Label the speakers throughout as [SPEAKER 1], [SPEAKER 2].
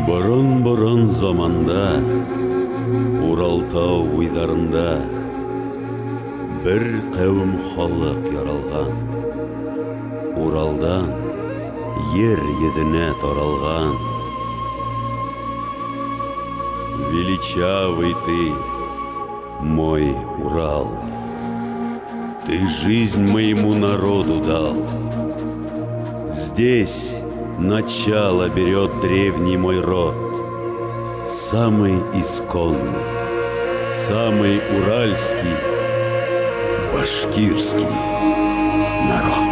[SPEAKER 1] Борон-борон заманда Уралтау буйҙарында бер ҡәүем халыҡ яралған. Уралдан ер йөҙөнә таралған. Величавый ты, мой Урал, ты жизнь моему народу дал. Здесь начало берет древний мой род, самый исконный, самый уральский, башкирский народ.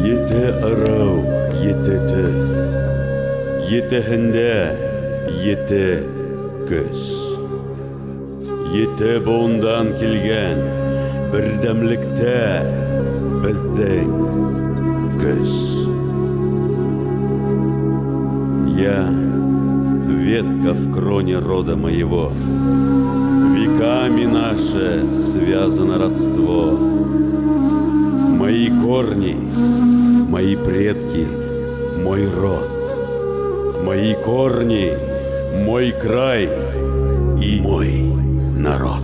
[SPEAKER 1] Ете ырыу, ете төҫ, етеһендә ете көс. Ете быуындан килгән берҙәмлектә беҙҙең көс. Я ветка в кроне рода моего, веками наше связано родство. Мои корни, мои предки, мой род. Мои корни, мой край и мой народ.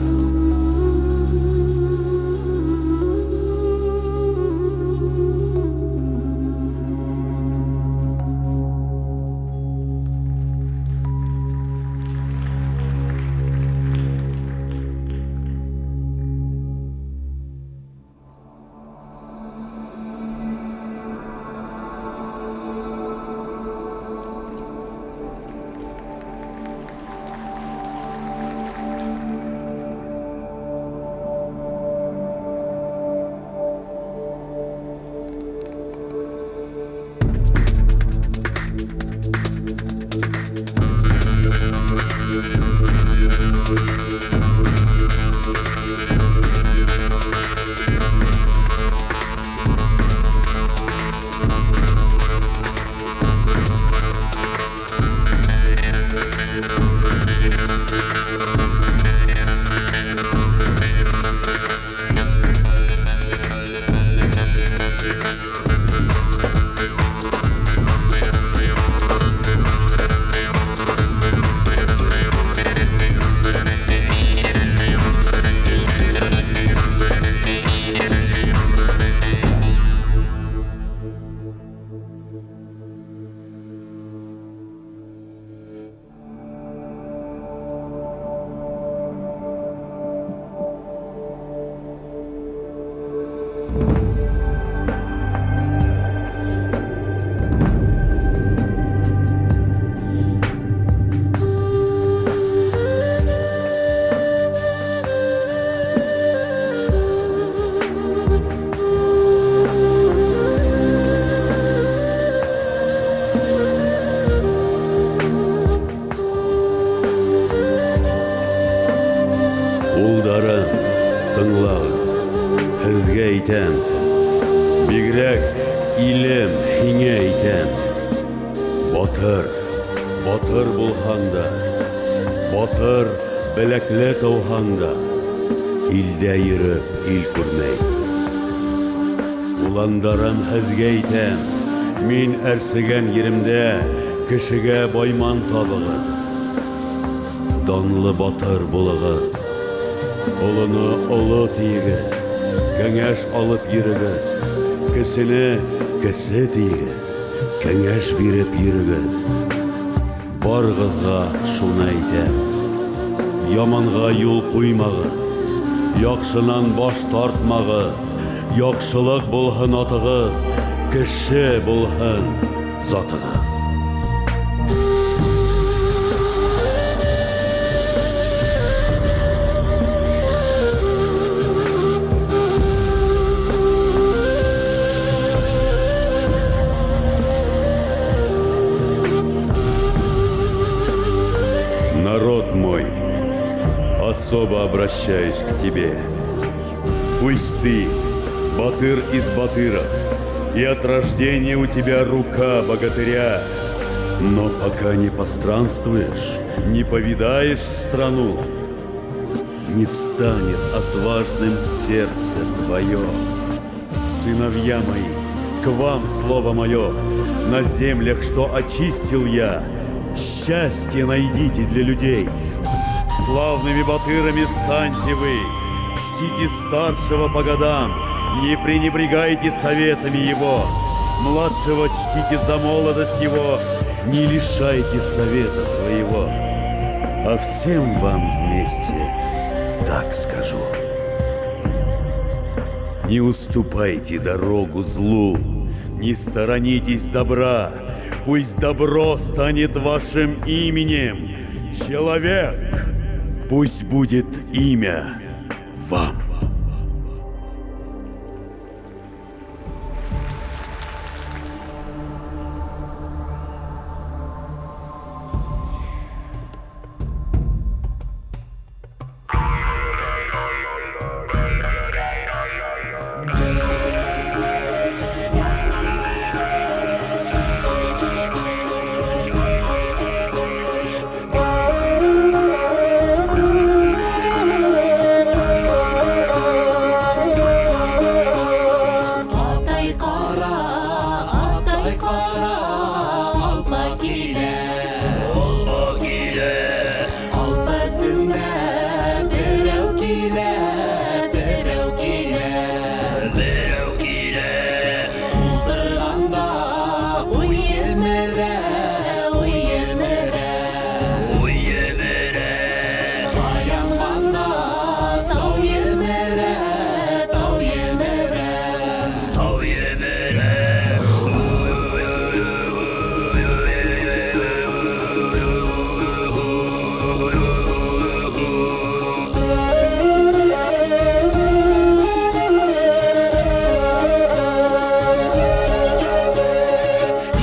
[SPEAKER 1] Улдарым, тыңлағыҙ, һеҙгә әйтәм, бигерәк илем һиңә әйтәм. Батыр, батыр булһаң да, батыр беләкле тыуһаң да, илдә йөрөп ил күрмәй. Уландарым, һеҙгә әйтәм, мин әрсегән еремдә кешегә байман табығыҙ. Данлы батыр булығыҙ. Олоно оло тиегеҙ, кәңәш алып йөрөгөҙ. Кесене кесе тиегеҙ, кәңәш биреп йөрөгөҙ. Барығыҙға шуны әйтәм. Яманға юл ҡуймағыҙ, яҡшынан баш тартмағыҙ, яҡшылыҡ булһын атығыҙ, кеше булһын затығыҙ. Народ мой, особо обращаюсь к тебе. Пусть ты, батыр из батыров, и от рождения у тебя рука богатыря, но пока не постранствуешь, не повидаешь страну, не станет отважным сердце твое. Сыновья мои, к вам слово мое, на землях, что очистил я, счастье найдите для людей. Славными батырами станьте вы, чтите старшего по годам, не пренебрегайте советами его, младшего чтите за молодость его, не лишайте совета своего. А всем вам вместе так скажу. Не уступайте дорогу злу, не сторонитесь добра, пусть добро станет вашим именем. Человек, пусть будет имя вам.
[SPEAKER 2] Атай ҡара, атай ҡара, алпа килә. Алпа килә. Алпасында берәү килә, берәү килә. Берәү килә. Ултырғанда уй емерә, уй емерә. Уй емерә. Таянғанда тау емерә, тау емерә. Тау емерә.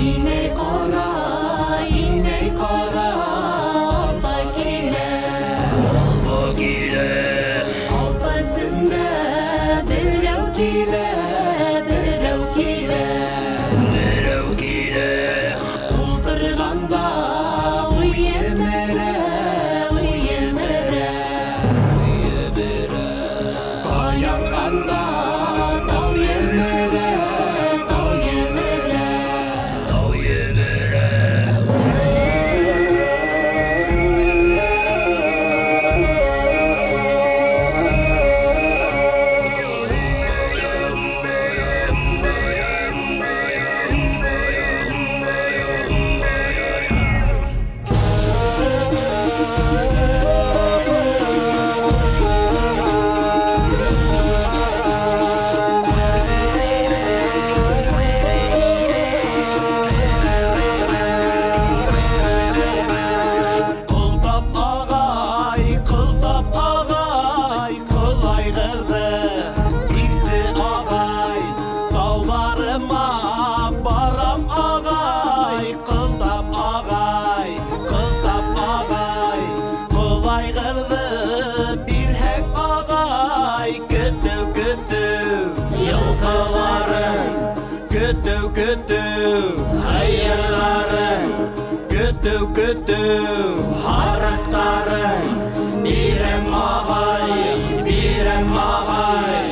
[SPEAKER 2] Инәй ҡара, инәй ҡара, алпа килә. Алпа килә. Алпасында берәү килә, берәү килә. Берәү килә. Ултырғанда уй емерә, уй емерә. Таянғанда тау емерә, тау емерә. Тау емерә.
[SPEAKER 3] Көтөү, һыйырҙарың, көтөү, көтөү, һарыҡтарың, бирәм ағай, бирәм ағай.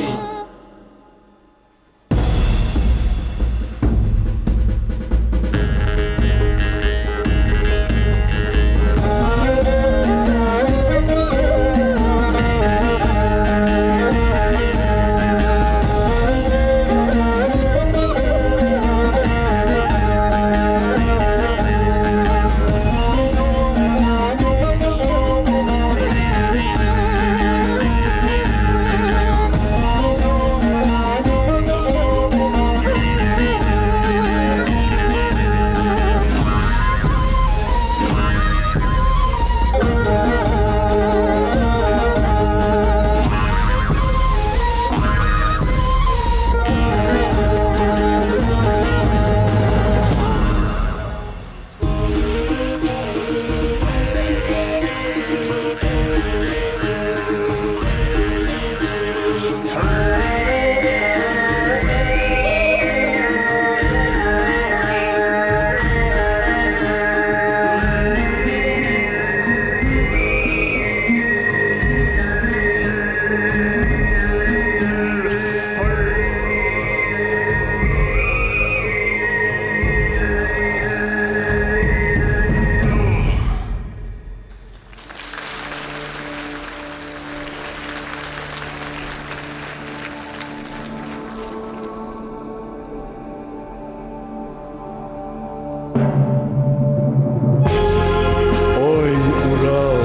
[SPEAKER 1] Ой, Урал,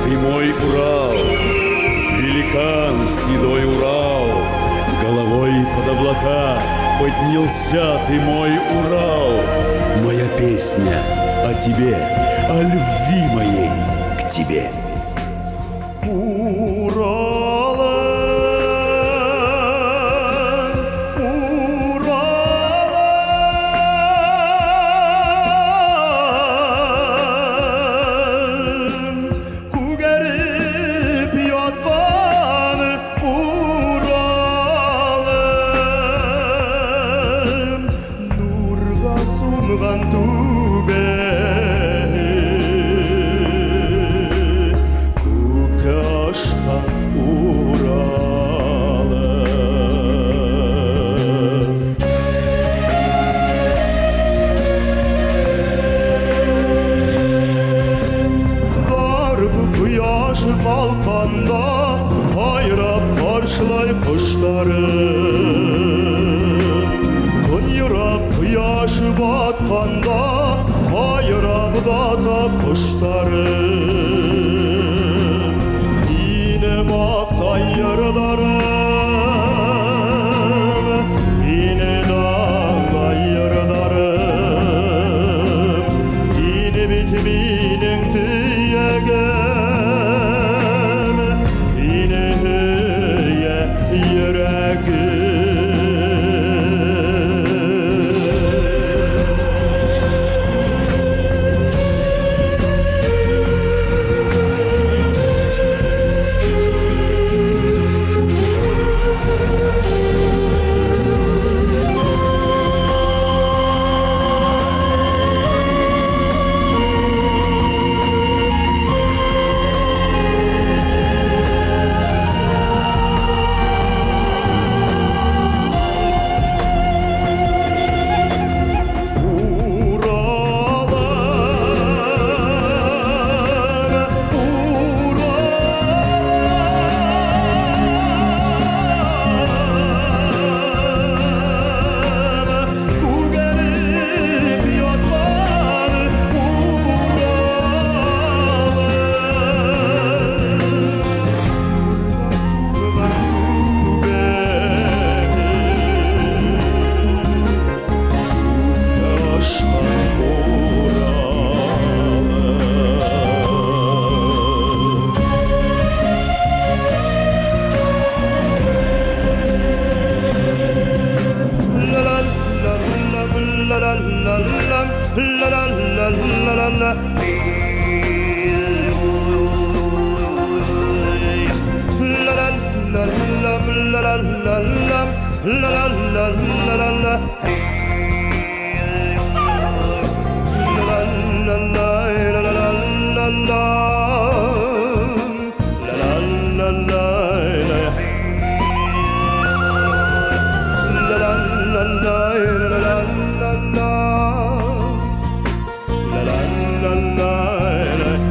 [SPEAKER 1] ты мой Урал, великан седой Урал, головой под облака поднялся ты мой Урал. Моя песня о тебе, о любви моей к тебе.
[SPEAKER 4] Уралым, Уралым, күгәреп ятҡан Уралым, нурға сумған түбә, күккә ашҡан Уралым. Ғарб ҡояш ҡалҡҡанда һайрап ҡаршылай ҡоштары. Көньяҡ ҡояш батҡанда һайрап бата ҡоштары. Һине маҡтай йырҙарым, һине данлай йырҙарым. Һин бит минең төйәгем, һине һөйә йөрәгем. La la la la la la. La la la la. La la la la la la la. La la la la la.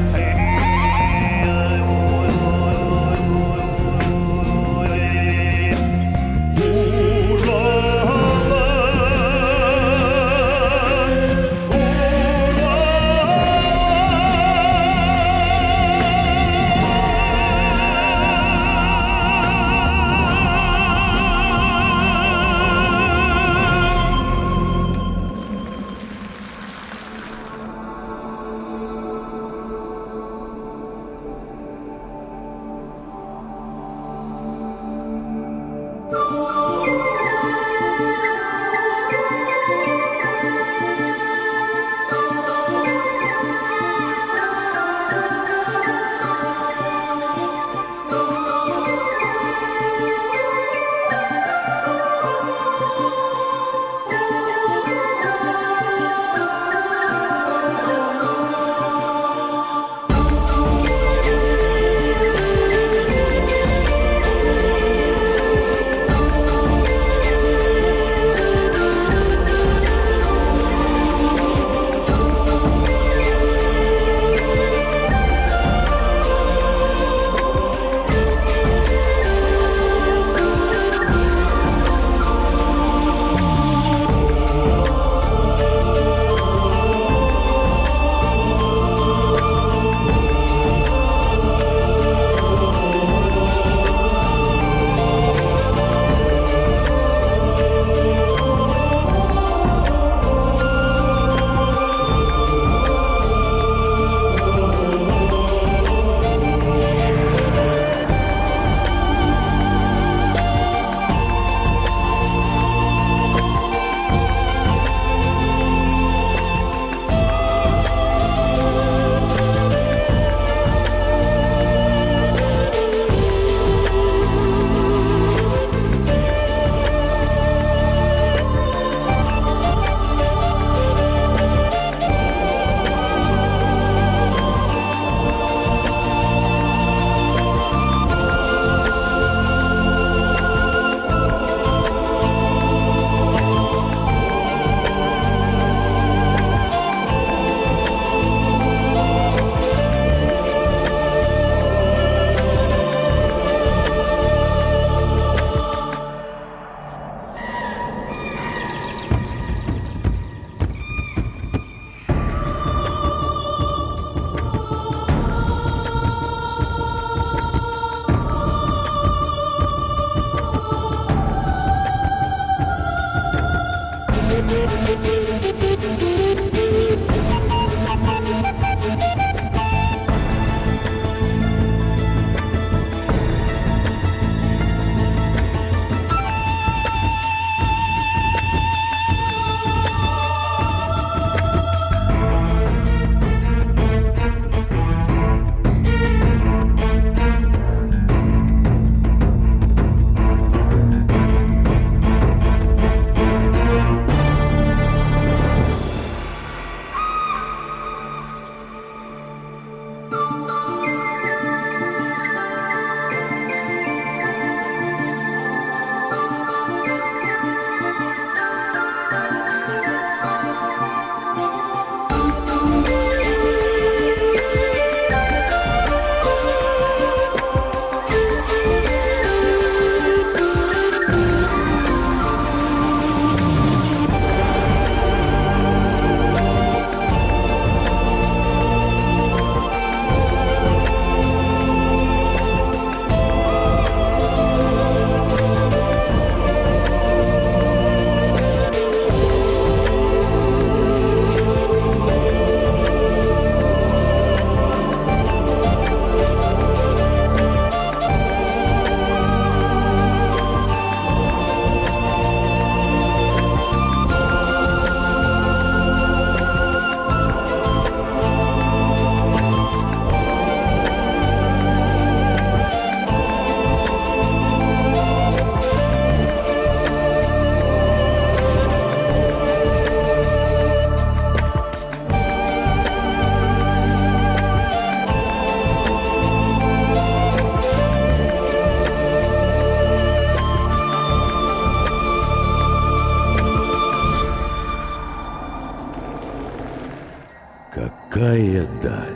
[SPEAKER 1] Какая даль,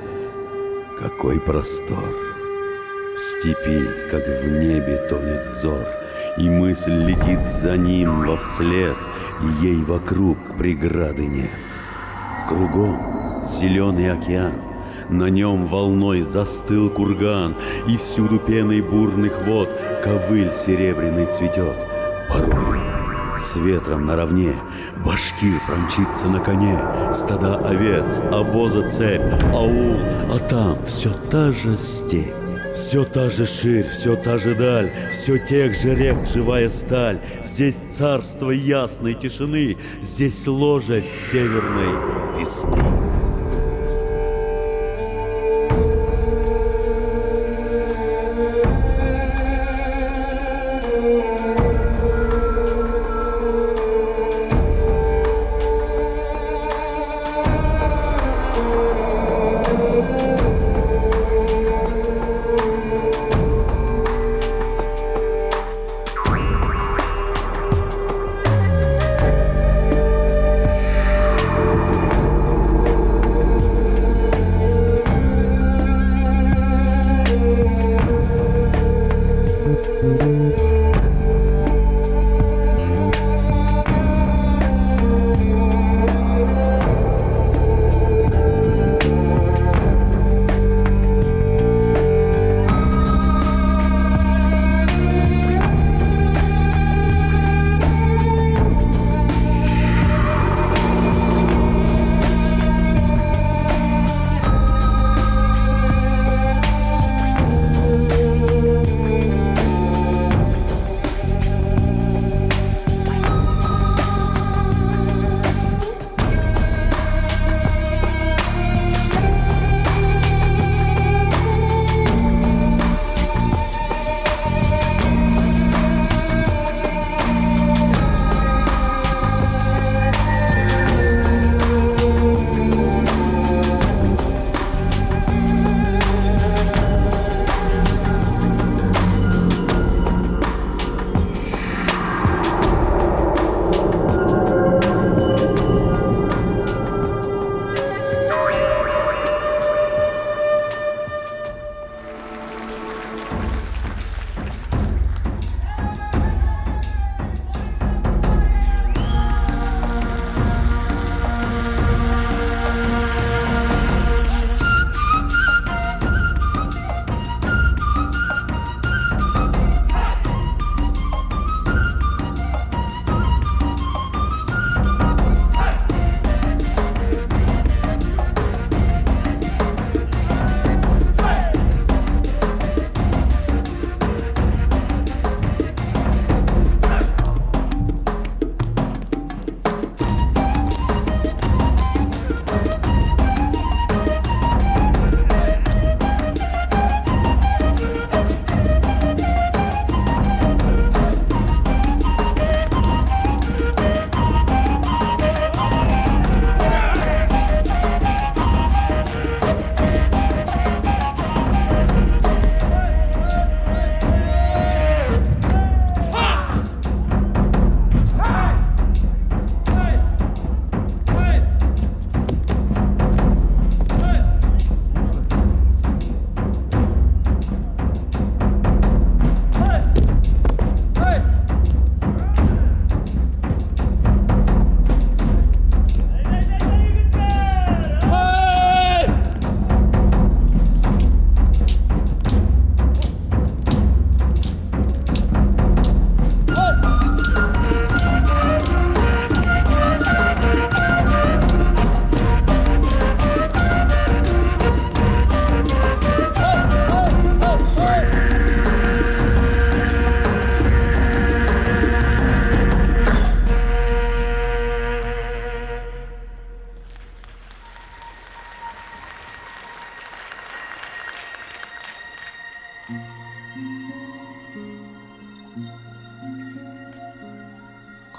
[SPEAKER 1] какой простор! В степи, как в небе, тонет взор, И мысль летит за ним во вслед, И ей вокруг преграды нет. Кругом зеленый океан, на нем волной застыл курган, И всюду пеной бурных вод ковыль серебряный цветет. Порою с ветром наравне башкир промчится на коне, стада овец, обоза цепь, аул, а там все та же степь. Все та же ширь, все та же даль, все тех же рек живая сталь. Здесь царство ясной тишины, здесь ложе северной весны.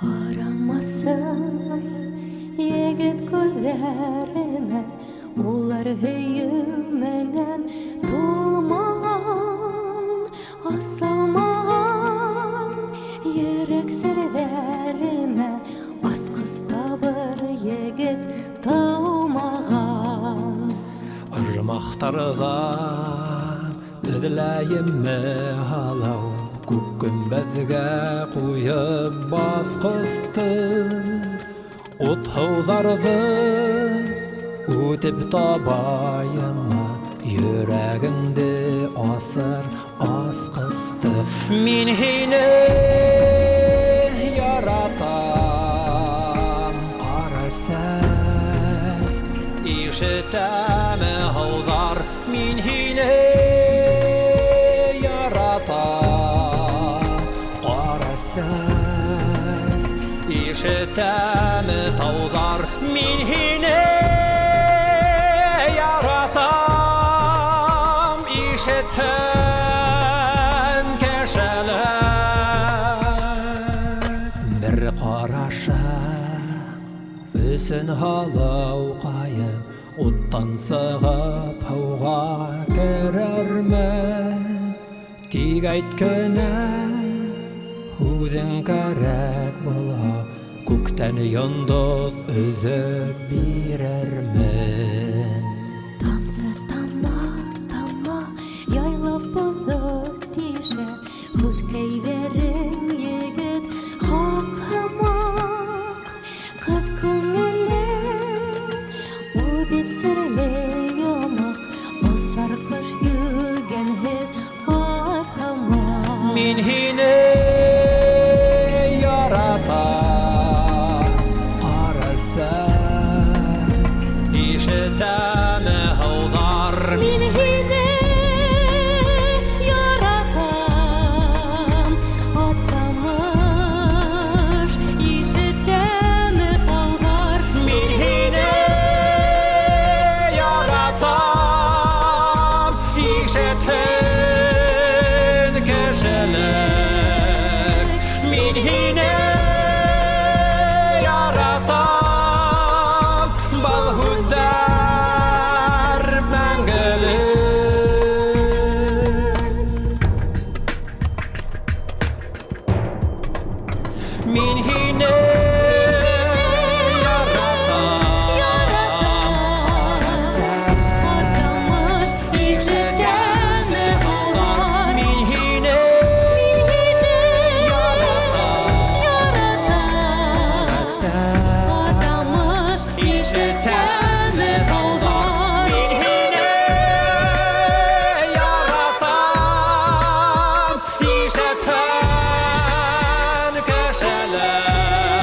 [SPEAKER 2] Ҡарамасын егет күҙҙәренә, улар һөйөү менән тулмаған, асылмаған йөрәк серҙәренә асҡыс табыр егет тыумаған.
[SPEAKER 5] Таштарҙан эҙләйемме һалау, күк көмбәҙгә ҡуйып баҫҡысты, ут һыуҙарҙы үтеп табайыммы, йөрәгеңде асыр асҡысты. Мин һине яратам, ҡара сәс, ишетәме һыуҙар, мин һине яратам, ҡара сәс, ишетәме тауҙар, мин һине яратам, ишетһен кешелек. Бер ҡарашың өсөн һалыуҡайым, уттан сығып һыуға керермен. Тик әйт кенә, һүҙең кәрәк булһа, күктән йондоҙ өҙөп бирермен.
[SPEAKER 2] Тамсы тама, тама, яйлап боҙо тишә, һүҙкәйҙәрең егет хаҡ һымаҡ. Ҡыҙ күңеле, ул бит серле йомаҡ, осар ҡош йүгәнһеҙ ат һымаҡ.
[SPEAKER 5] Мин һине яратам, ҡара сәс, ишетәме һыуҙар,
[SPEAKER 2] Мин һине яратам, атамыш, ишетәме тауҙар,
[SPEAKER 5] Мин һине яратам, ишетһен кешелек. Мин һине яратам, был һүҙҙәр мәңгелек. Мин һине яратам, ҡара сәс,
[SPEAKER 2] Атамыш, ишетәме һыуҙар,
[SPEAKER 5] Мин һине
[SPEAKER 2] Мин һине
[SPEAKER 5] яратам,
[SPEAKER 2] яратам,
[SPEAKER 5] ҡара сәс,
[SPEAKER 2] Атамыш, ишетәме тауҙар,
[SPEAKER 5] Мин һине яратам, ишетһен кешелек.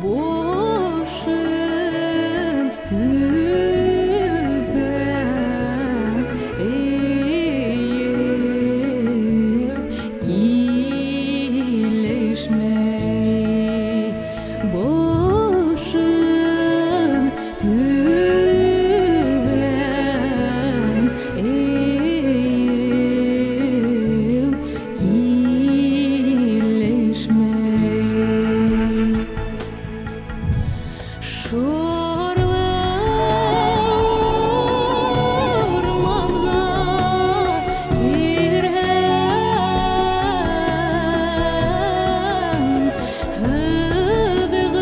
[SPEAKER 2] Башын түбән эйеп килешмәй. Башын түбән эйеп килешмәй. Шурлы урманға керһәң, һыҙғырып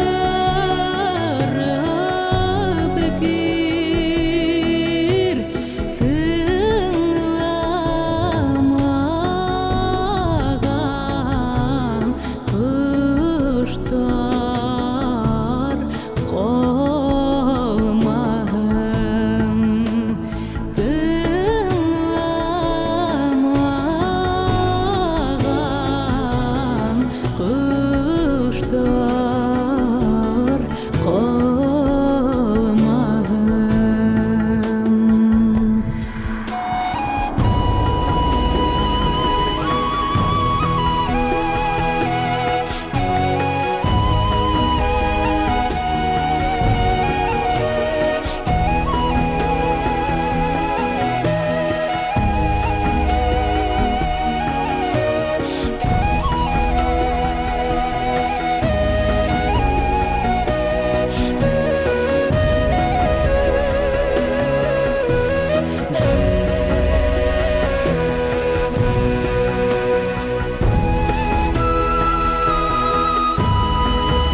[SPEAKER 2] кер, тыңламаған ҡоштар ҡалмаһын. Тыңламаған ҡоштар ҡалмаһын. Егет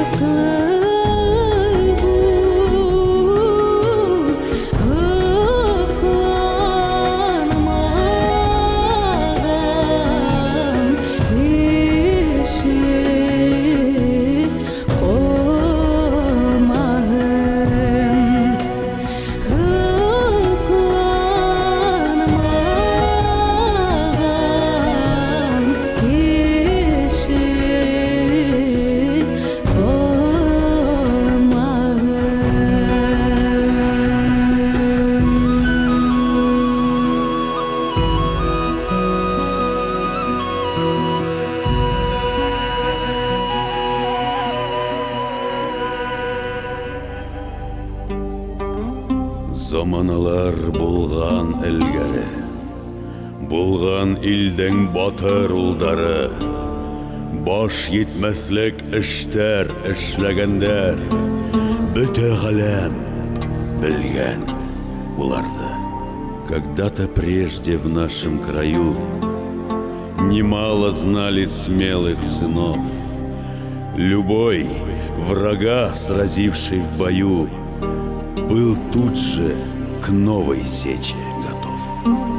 [SPEAKER 2] саттырҙарыңда булдыҡлы бул, һоҡланмаған кеше ҡалмаһын. Һоҡланмаған кеше ҡалмаһын.
[SPEAKER 1] Заманалар булған элгәре, булған илдең батыр улдары, баш етмәҫлек эштәр эшләгәндәр, бөтә ғаләм белгән уларҙы. Когда-то прежде в нашем краю немало знали смелых сынов. Любой, врага сразивший в бою, был тут же к новой сече готов.
[SPEAKER 2] Thank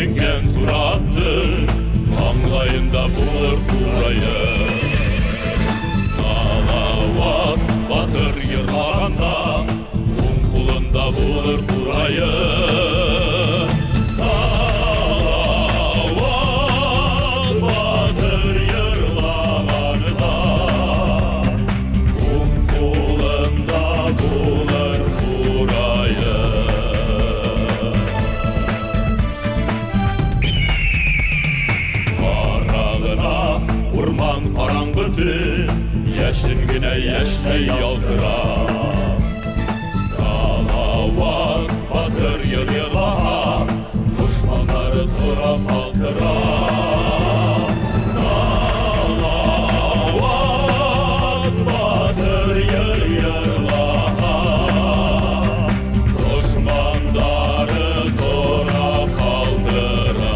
[SPEAKER 6] Менгән туратты Маңлайында булыр ҡурайы. Салауат батыр йырлағанда Уң ҡулында булыр ҡурайы. Салауат батыр йырлағанда Уң ҡулында булыр ҡурайы. Ҡарағына урман ҡараңғы төн, Йәшен генә йәшнәй ялтырап. Салауат батыр йыр йырлаһа, Дошмандары тора ҡалтырап. Салауат батыр йыр йырлаһа, Дошмандары тора ҡалтырап.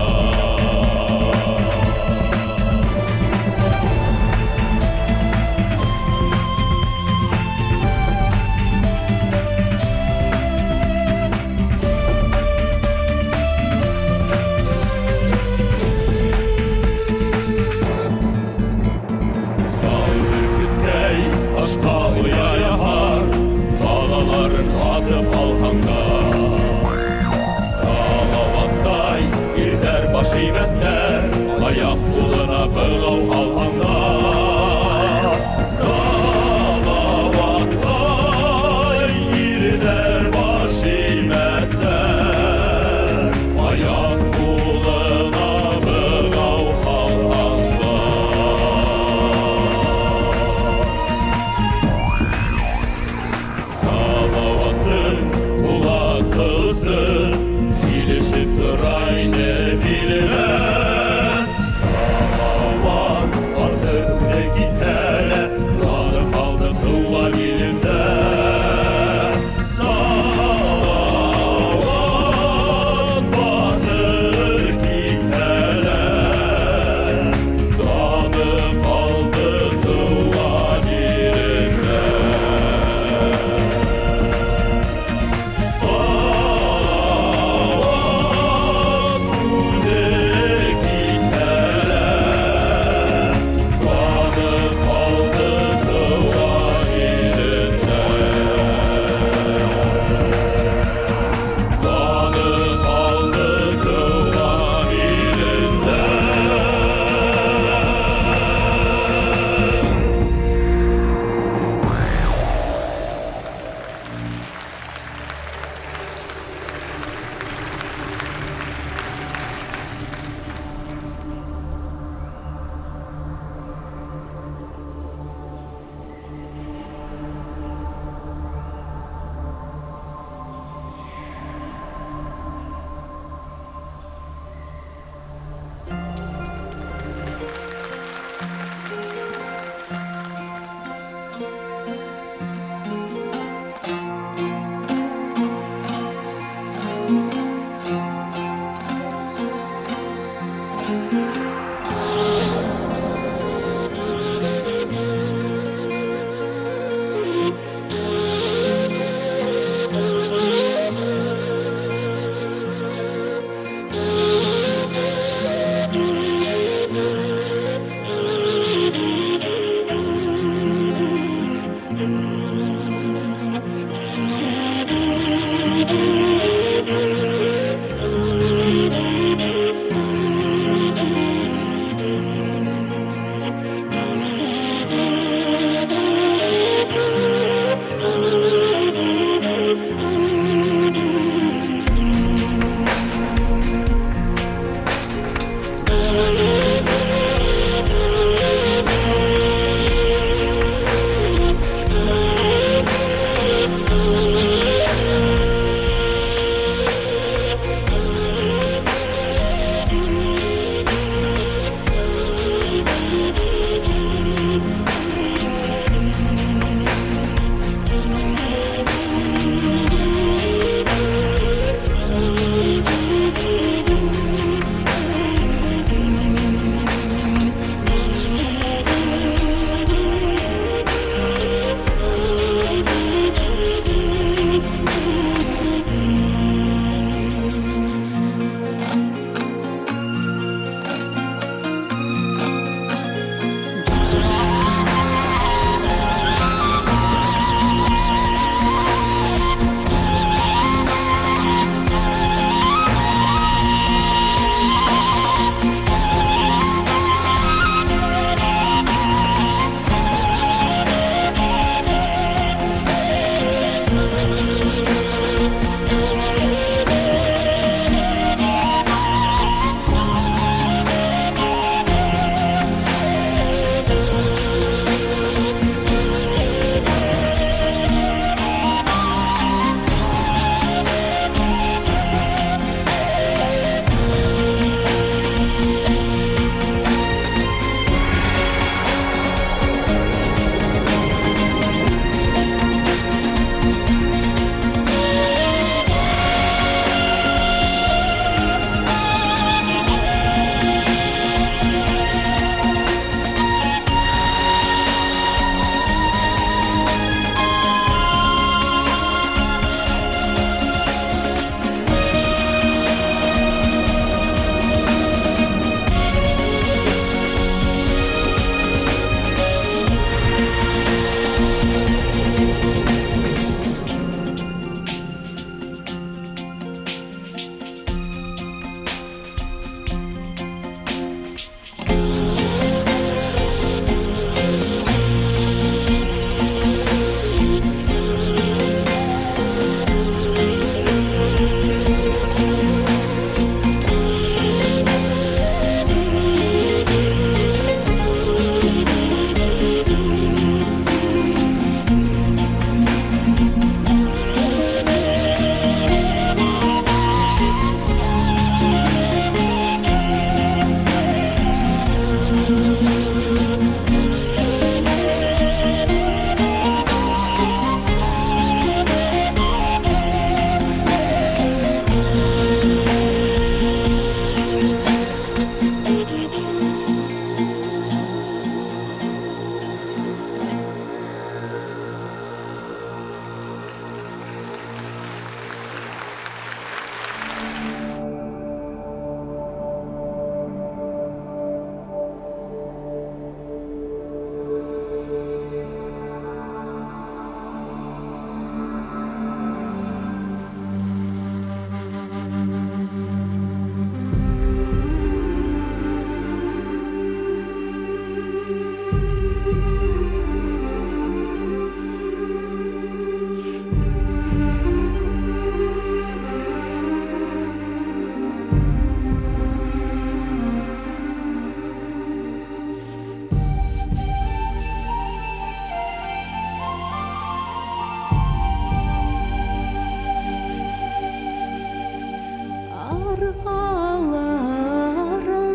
[SPEAKER 6] Сау бөркөттәй ташҡа оя яһар, Балаларын атып алғанда. Салауаттай ирҙәр баш эймәҫтәр, Аяҡ ҡулына бығау һалғанда. Салауаттай ирҙәр баш эймәҫтәр, Аяҡ ҡулына бығау һалғанда. Салауаттың булат ҡылысы Килешеп тора ине биленә. Салауат батыр үлеп китһә лә, Даны ҡалды тыуған илендә. Салауат батыр китһә лә, Даны ҡалды тыуған илендә. Салауат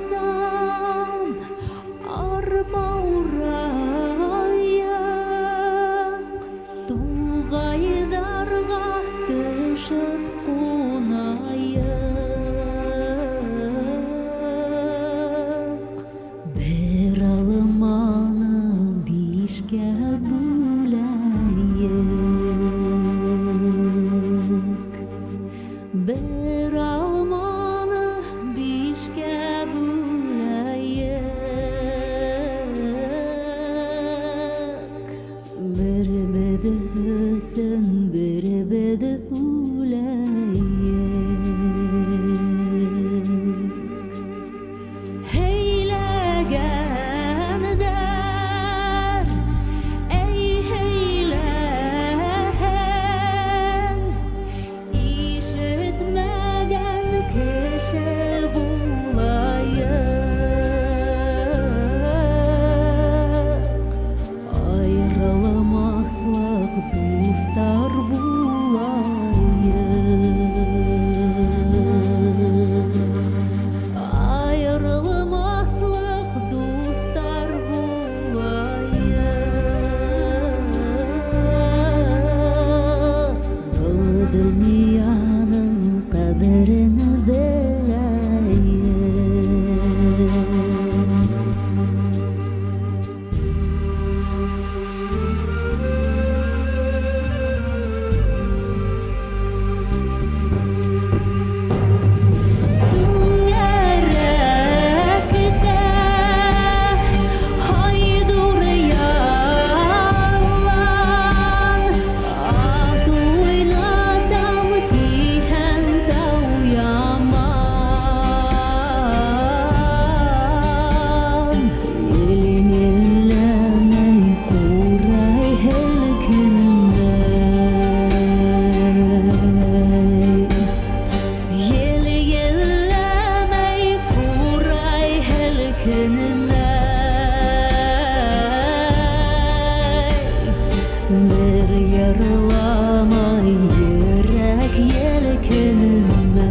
[SPEAKER 2] Каргалардан арба урайыҡ, Туғайҙарға төшөп ҡунайыҡ. Бер алманы бишкә бүләйек, Бер алманы бишкә бүләйек. Беребеҙ өсөн беребеҙ үләйек. Һөйләгәндәр, эй, һөйләһәң, ишетмәгән кеше булайыҡ. Айырылмаҫлыҡ дуҫтар булайыҡ. Айырылмаҫлыҡ дуҫтар булайыҡ. Был донъяның ҡәҙерен беләйек. Түңәрәктә һайҙур ялан, Ат уйнатам тиһәң, тау яман. Ел елләмәй, ҡурай һелкенмәй. Ел елләмәй, ҡурай һелкенмәй. Бер йырламай йөрәк елкенмәй.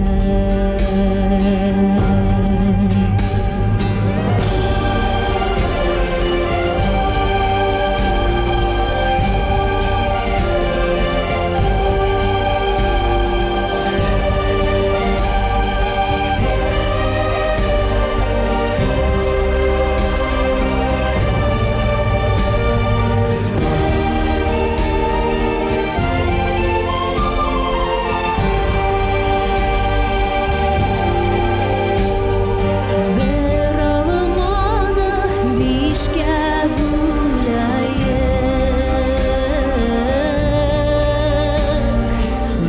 [SPEAKER 2] Бер алманы бишкә бүләйек,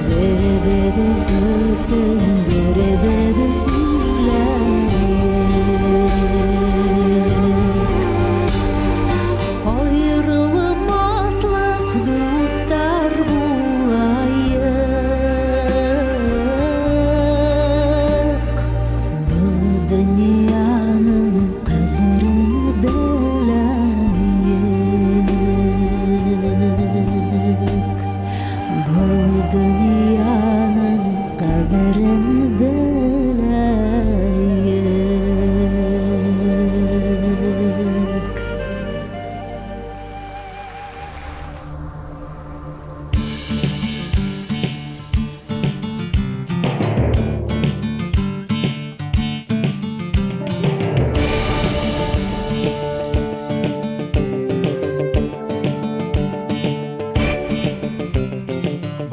[SPEAKER 2] Беребеҙ өсөн беребеҙ үләйек. Айырылмаҫлыҡ дуҫтар булайыҡ. Был донъяның ҡәҙерен беләйек. Был донъяның ҡәҙерен беләйек.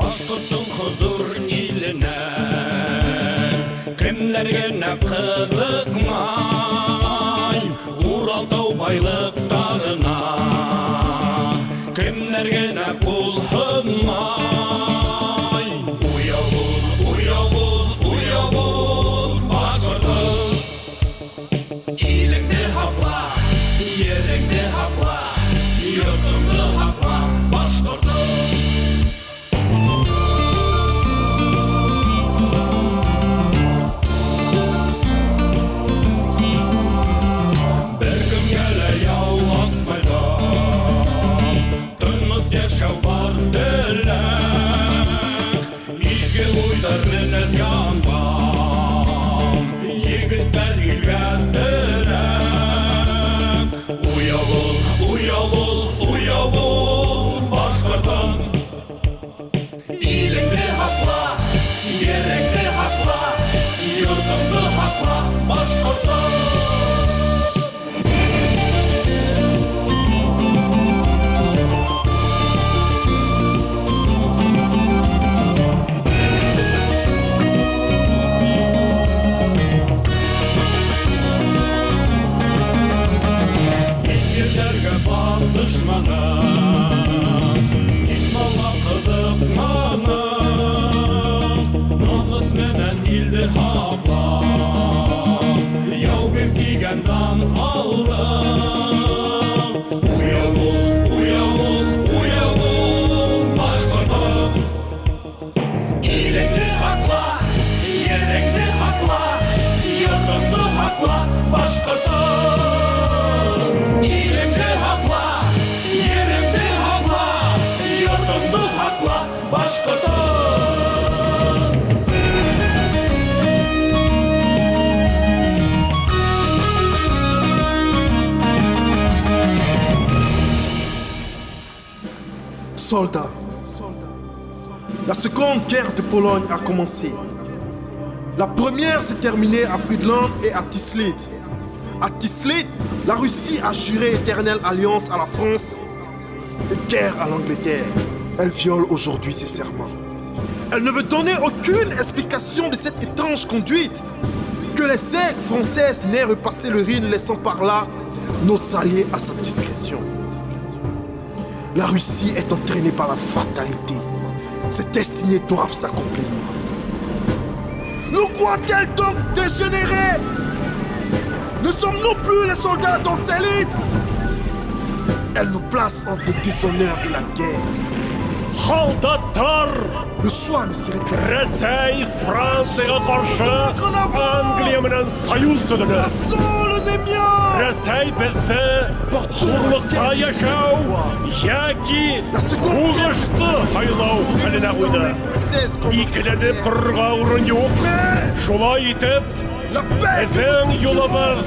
[SPEAKER 6] Башҡорттоң хозур иленә Кемдәр генә ҡыҙыҡмай, Урал тау байлыҡтарына Кемдәр генә ҡул һонмай. Уяу бул, уяу бул, уяу бул, башҡортом. Илеңде һаҡла, ереңде һаҡла, йортоңдо һаҡла, башҡортом. Бер кемгә лә яулашмайҙар, Тыныс йәшәү һаҡла. Яу бир тигән дан алдыҡ. Уяу бул, уяу бул, уяу бул, башҡортом. Илеңде һаҡла, ереңде һаҡла, йортоңдо һаҡла, башҡортом. Илеңде һаҡла, ереңде һаҡла, йортоңдо һаҡла, башҡортом.
[SPEAKER 7] Soldats, la seconde guerre de Pologne a commencé. La première s'est terminée à Friedland et à Tislit. À Tislit, la Russie a juré éternelle alliance à la France et guerre à l'Angleterre. Elle viole aujourd'hui ses serments. Elle ne veut donner aucune explication de cette étrange conduite. Que les aigles françaises n'aient repassé le Rhin, laissant par là nos alliés à sa discrétion. La Russie est entraînée par la fatalité. Ses destinées doivent s'accomplir. Nous croit-elle donc dégénérés? Ne sommes-nous plus les soldats d'Austerlitz? Elle nous place entre le déshonneur et la guerre.
[SPEAKER 6] Һалдаттар!
[SPEAKER 7] Le choix ne serait que
[SPEAKER 6] Рәсәй Францияға ҡаршы Англия менән союз төҙөнө.
[SPEAKER 7] Passons le Némian!
[SPEAKER 6] Рәсәй беҙҙе хурлыҡта йәшәү йәки һуғышты һайлау хәленә ҡуйҙы. Икеләнеп торорға урын юҡ. Шулай итеп,
[SPEAKER 7] La paix
[SPEAKER 6] беҙҙең юлыбыҙ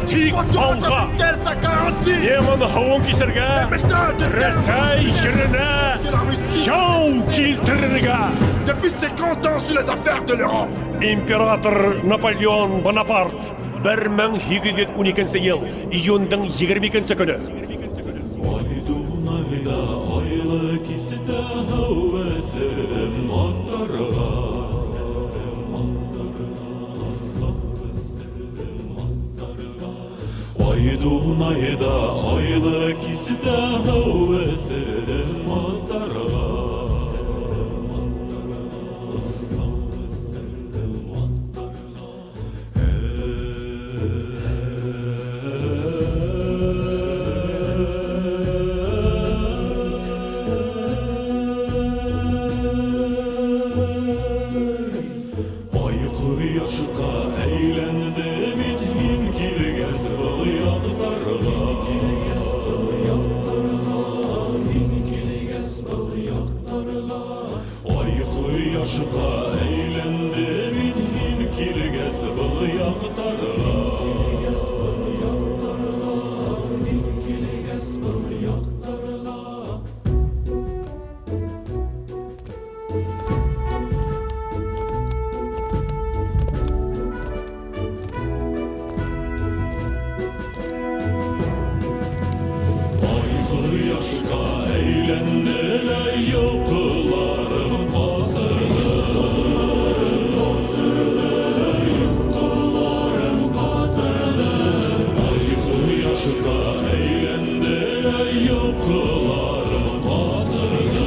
[SPEAKER 6] тик алға.
[SPEAKER 7] qu'elle sa garantie!
[SPEAKER 6] Неман һыуын кисергә,
[SPEAKER 7] Méthode de
[SPEAKER 6] Рәсәй еренә
[SPEAKER 7] de la Russie
[SPEAKER 6] яу килтерергә.
[SPEAKER 7] depuis 50 ans sur les affaires de l'Europe.
[SPEAKER 6] Император Наполеон Бонапарт 1812 йыл июндың 22 көнө.
[SPEAKER 8] Ай Дунайҙа айлы кистә һыу эсерҙем аттарға. Ай Дунайҙа айлы кистә һыу эсерҙем аттарға. Ай ҡояшҡа әйләнде бит һин килгәс был яҡтарға. Ай ҡояшҡа әйләнде бит һин килгәс был яҡтарға. Ай ҡояшҡа әйләнде лә йылҡыларым ҡасырҙы. Ай ҡояшҡа әйләнде лә йылҡыларым ҡасырҙы.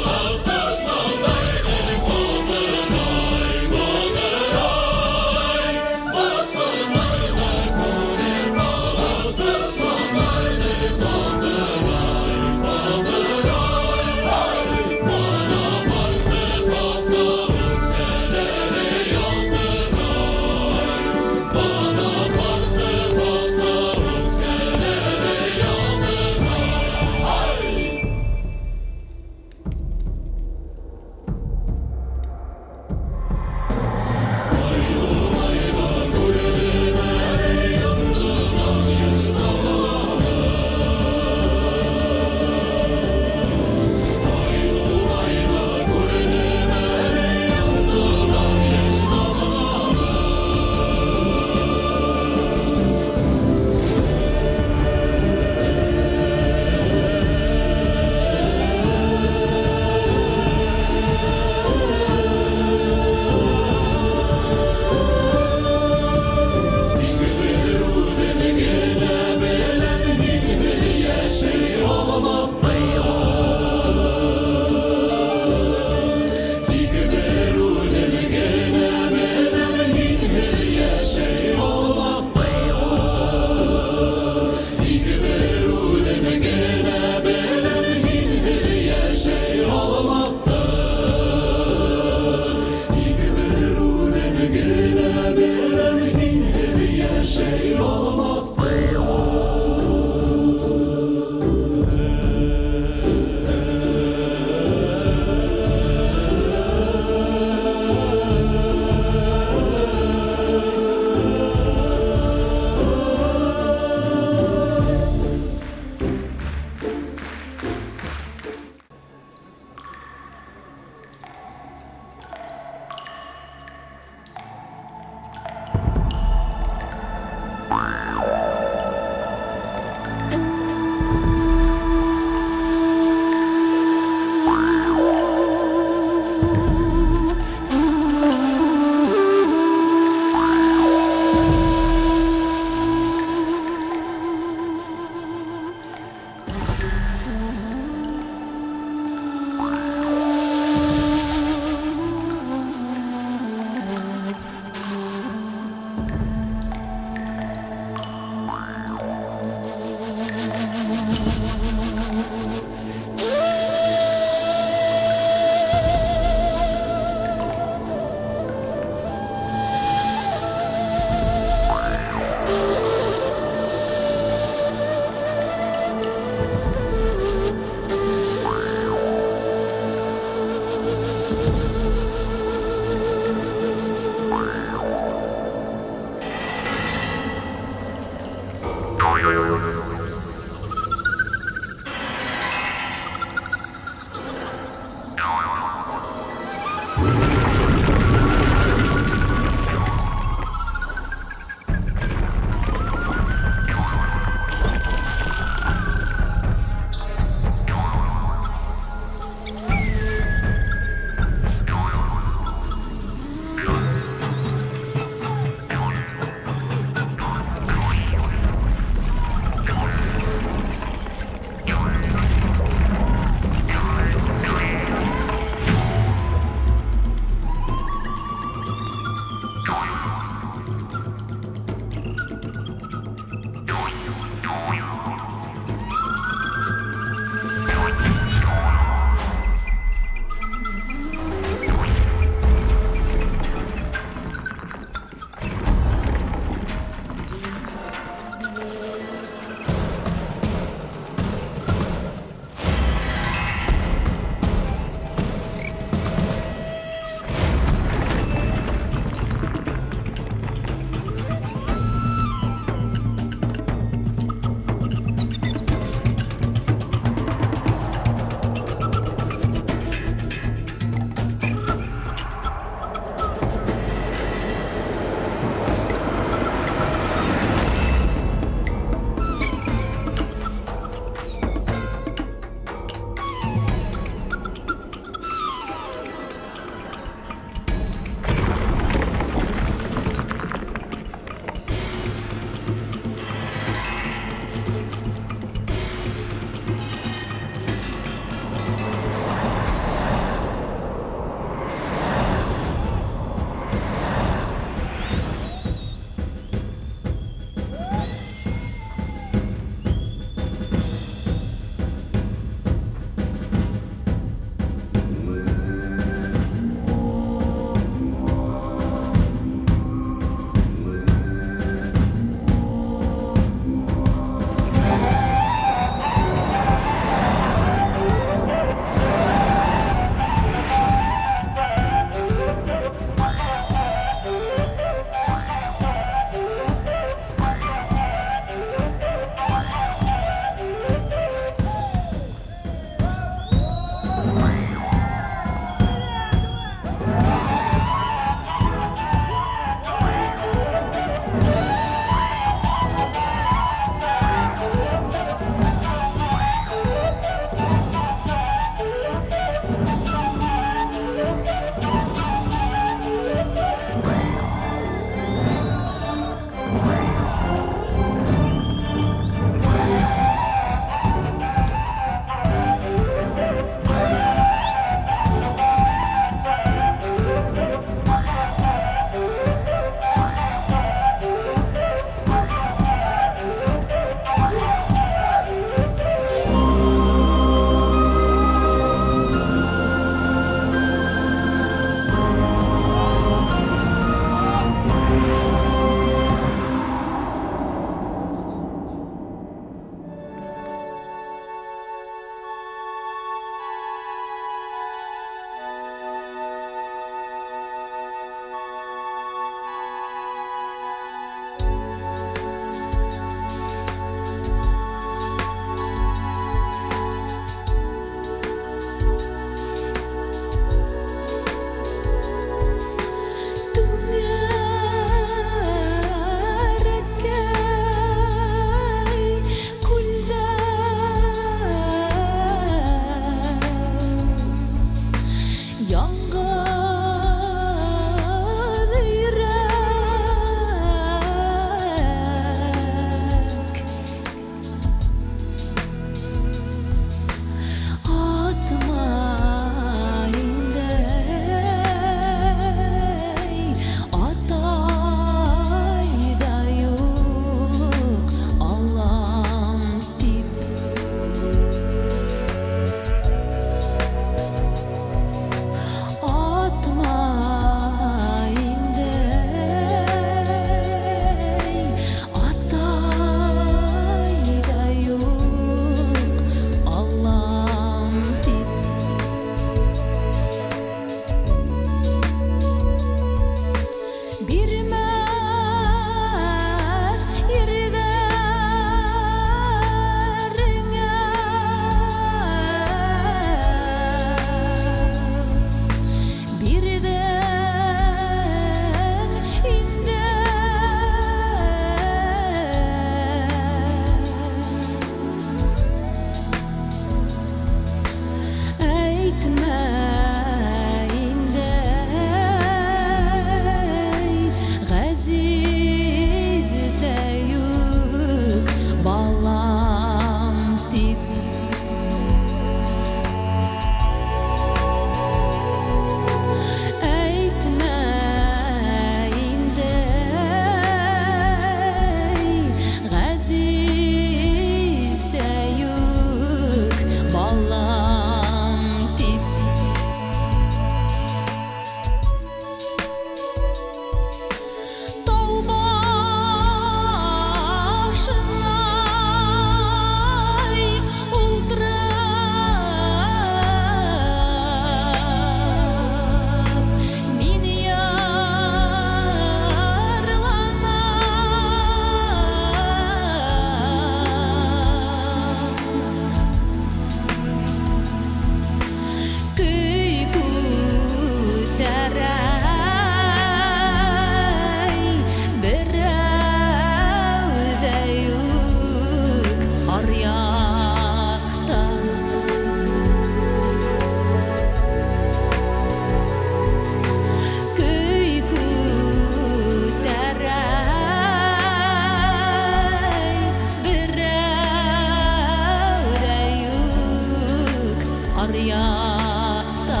[SPEAKER 2] Аръяҡта.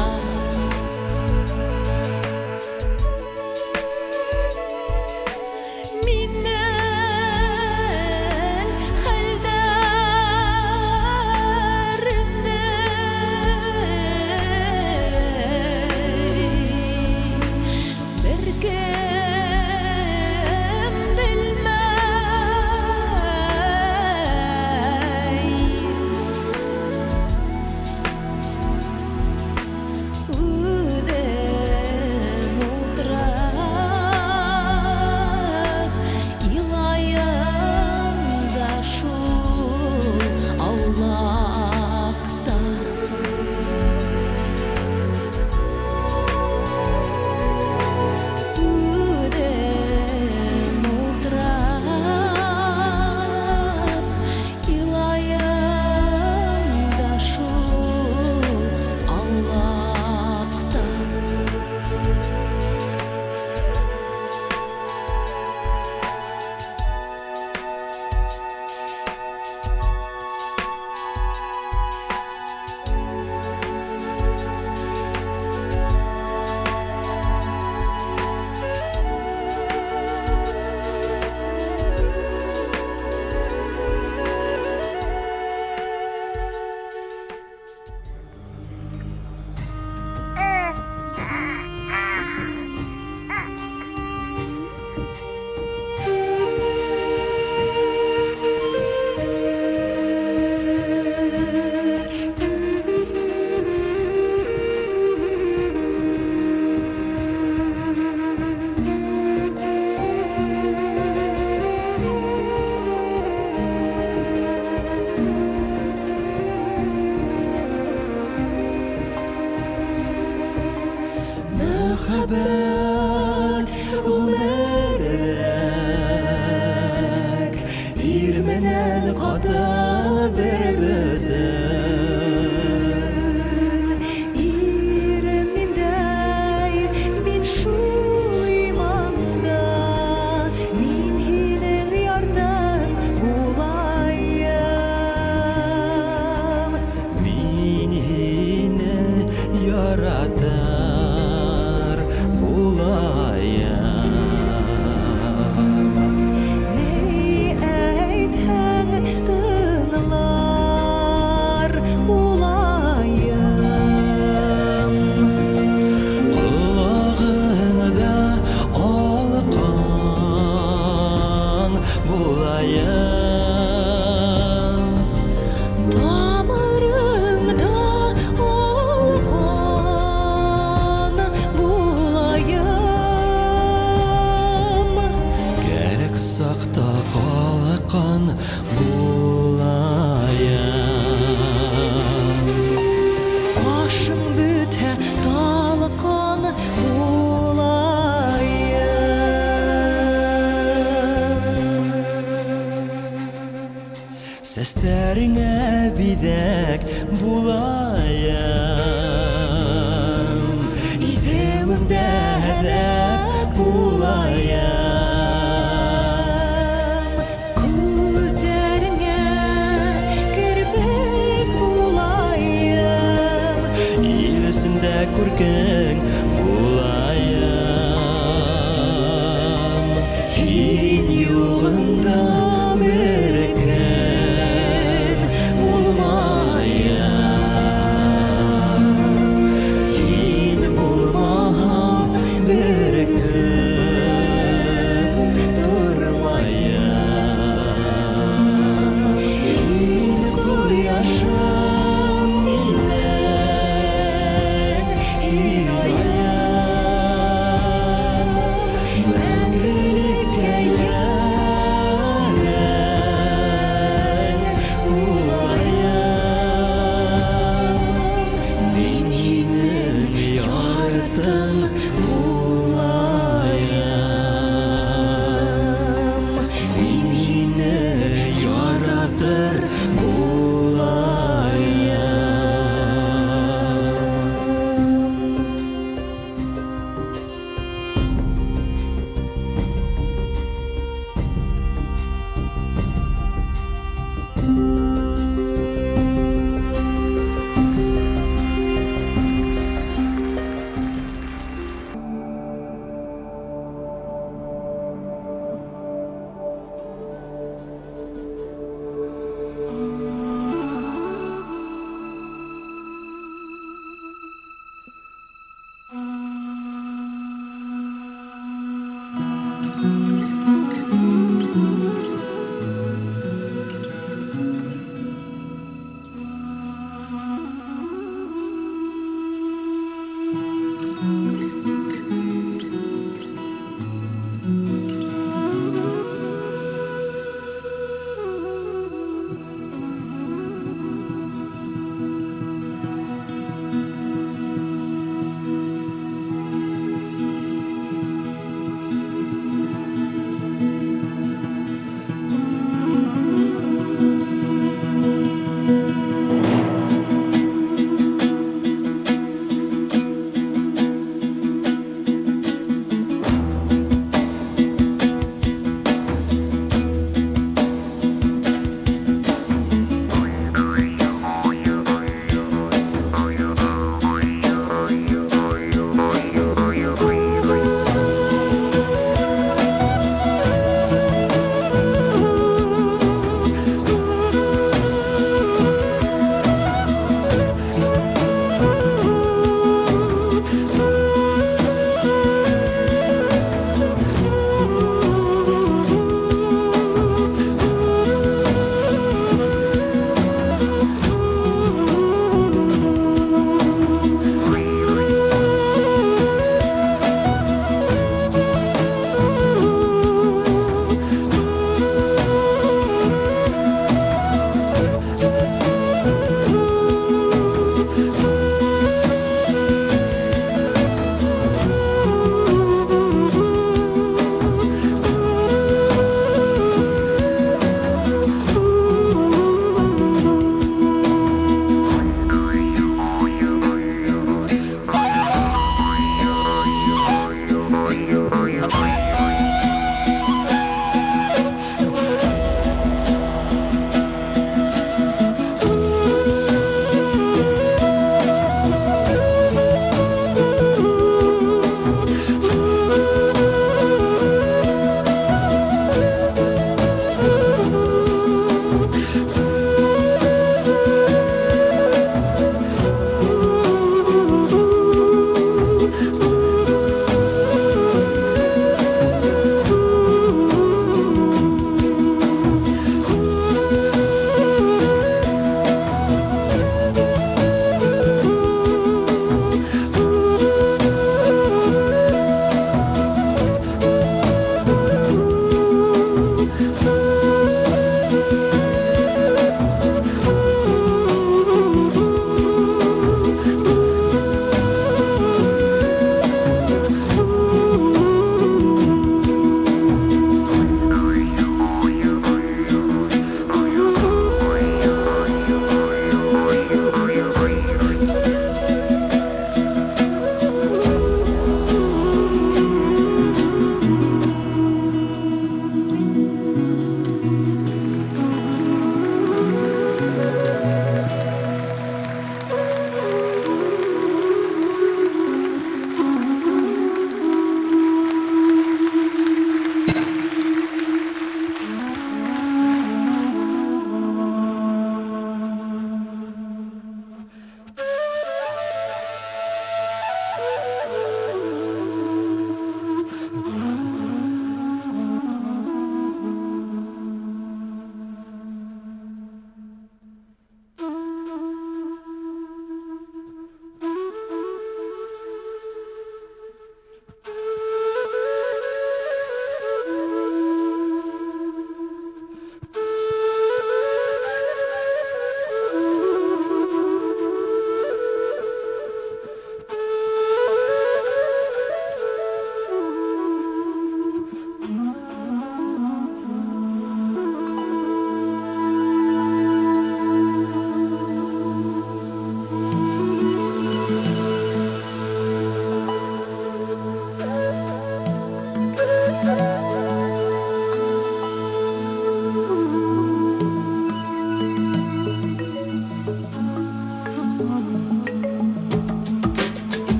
[SPEAKER 2] Минең хәлдәремде бер кем белмәй. Үҙем ултырып илайым да шул аулаҡта. Үҙем ултырып илайым да шул аулаҡта.
[SPEAKER 3] Мөхәббәт ғүмерлек ир менән ҡатын бер бөтөн.
[SPEAKER 2] Ирем ниндәй, мин шул иманда, мин һинең ярҙың булайым.
[SPEAKER 3] Мин һине яратыр булайым.
[SPEAKER 2] Ни әйтһәң тыңлар булайым.
[SPEAKER 3] Ҡолағыңда алҡаң булайым.
[SPEAKER 2] Тамырыңда алҡан булайым.
[SPEAKER 3] Кәрәк саҡта ҡалҡан булайым.
[SPEAKER 2] Ашың бөтһә талҡан булайым.
[SPEAKER 3] Сәстәреңә биҙәк булайым. Иҙеүеңдә һәҙәп булайым.
[SPEAKER 2] Күҙҙәреңә керпек булайым.
[SPEAKER 3] Ил эсендә күркең булайым. Һин юғында бер кем булмайым. Һин булмаһаң бер көн тормайым. Һин ҡояшым минең, һин айым.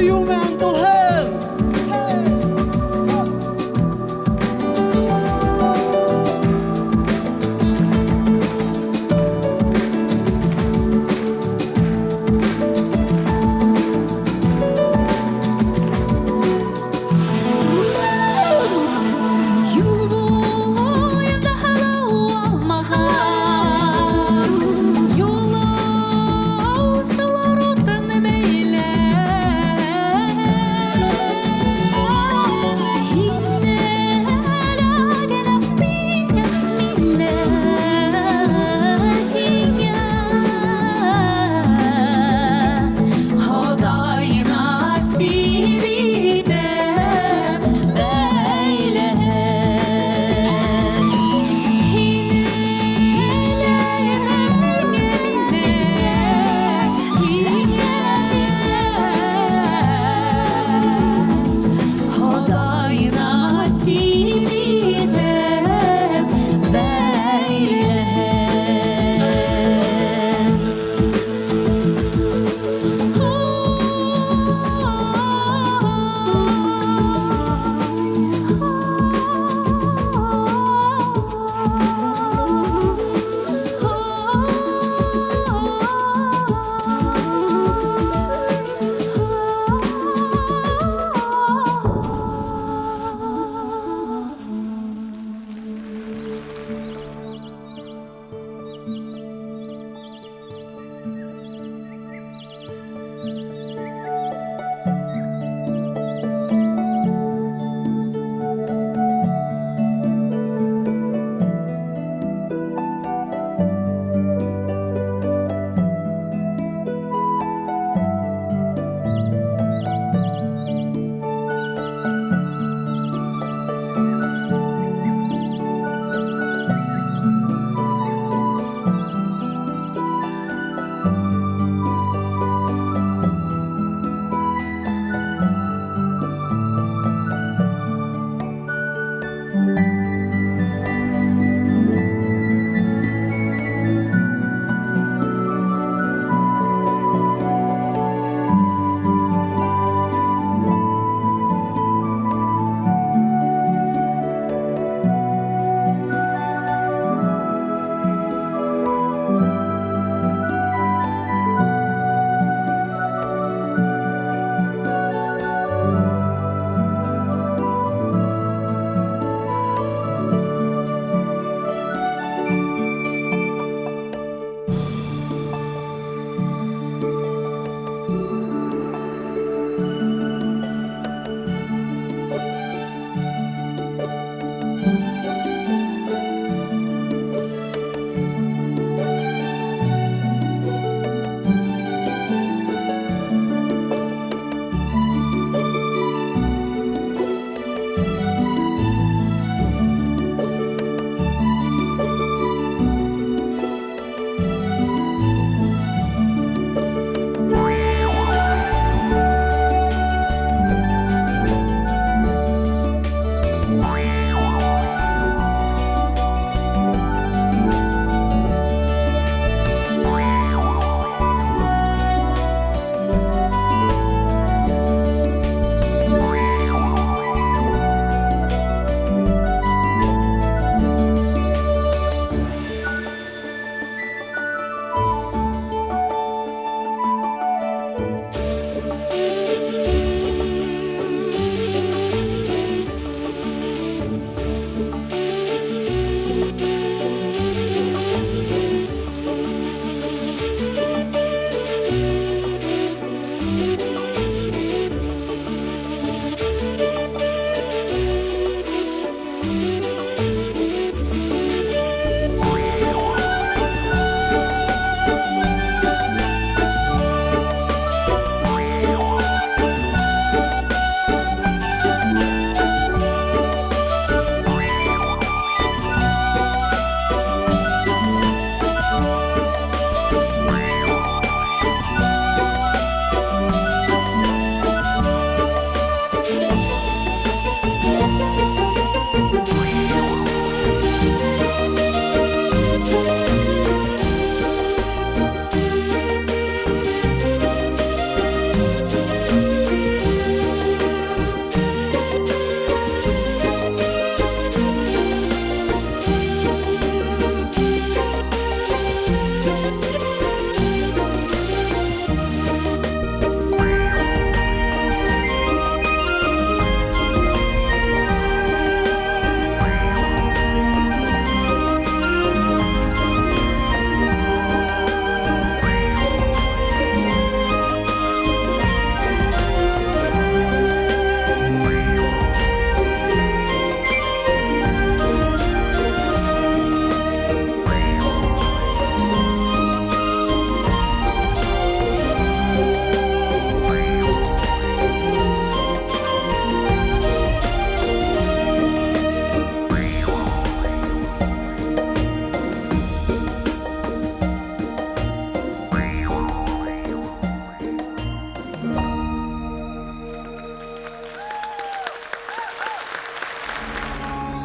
[SPEAKER 5] Һөйөү менән тулһын.
[SPEAKER 2] Юл буйында һылыу алмағас, Юлаусылар утын бәйләп.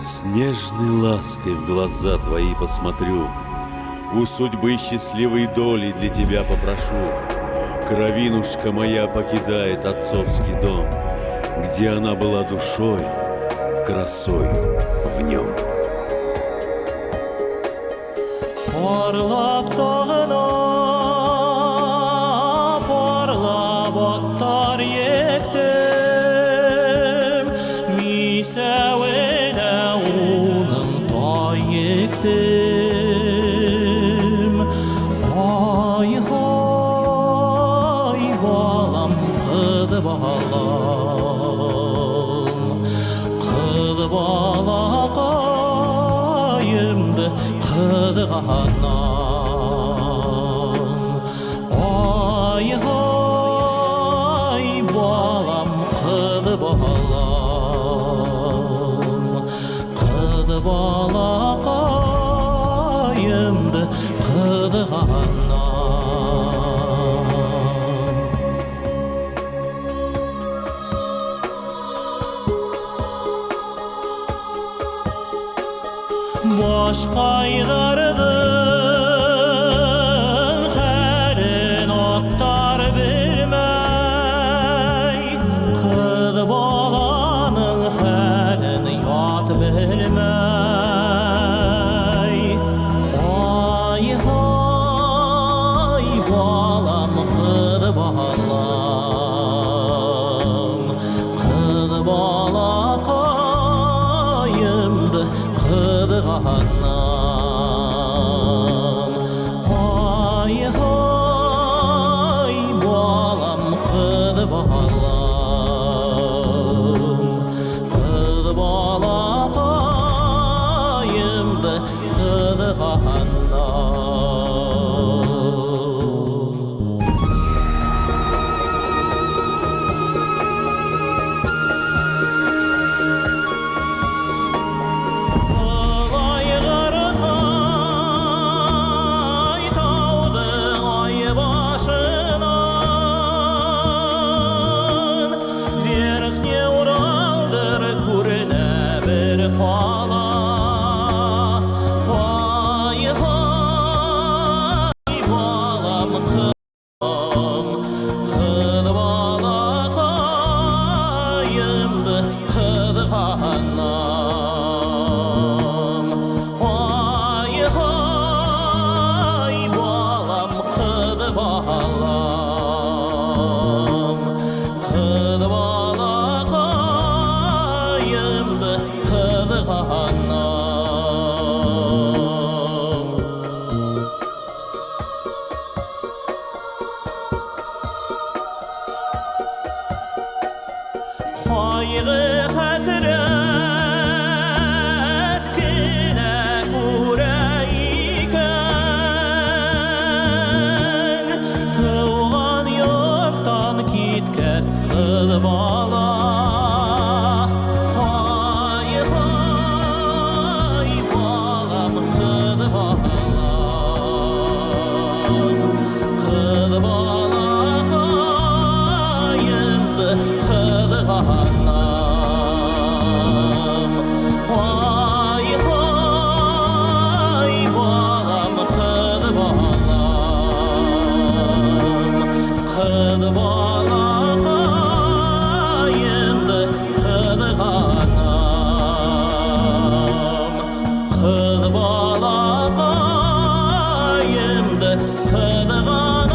[SPEAKER 1] С нежной лаской в глаза твои посмотрю, У судьбы счастливой доли для тебя попрошу. Кровинушка моя покидает отцовский дом, Где она была душой, красой в нем.
[SPEAKER 3] Парлап тағына, парлап аттар ектем, Мисәүенә уның тай ектем. Ай-һай, балам, ҡыҙ балам, ҡыҙ балаҡайымды ҡыҙғанам. Ай-һай, балам, ҡыҙ балам, ҡыҙ балаҡайымды ҡыҙғанам. Баш ҡайғырҙың хәлен аттар белмәй, Ҡыҙ баланың хәлен ят белмәй. Ай-һай, балам, ҡыҙ балам, ҡыҙ балаҡайымды ҡыҙғанам. Ай-һай, балам, ҡыҙ балам, ҡыҙ балаҡайымды ҡыҙғанам. Ҡылайғырҡай тауҙың ай башынан Верхний Уралдыр күренә бер ҡала. Ай-һай, балам, ҡыҙ, ҡыҙ балаҡайымды ҡыҙғанам. Ай-һай, балам, ҡыҙ балам, ҡыҙ балаҡайымды ҡыҙғанам. Ҡайғы-хәсрәт кенә күрә икән, Тыуған йорттан киткәс ҡыҙ бала. Ай-һай, балам, ҡыҙ балам, ҡыҙ балаҡайымды ҡыҙғанам. Ай-һай, балам, ҡыҙ балам, ҡыҙ балаҡайымды ҡыҙғанам. Ҡыҙ балаҡайымды ҡыҙғанам.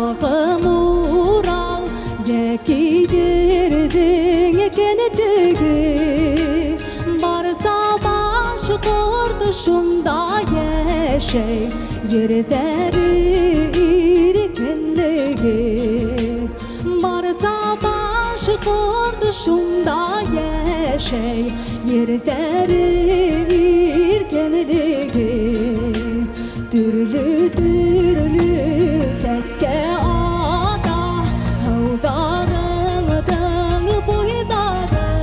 [SPEAKER 2] Бағым Урал, йәки ерҙең кендеге. Барса башҡорт шунда йәшәй, ерҙәре иркенлеге. Барса башҡорт шунда йәшәй, ерҙәре иркенлеге. Төрлө-төрлө сәскә ата, һыуҙарыңдың буйҙары.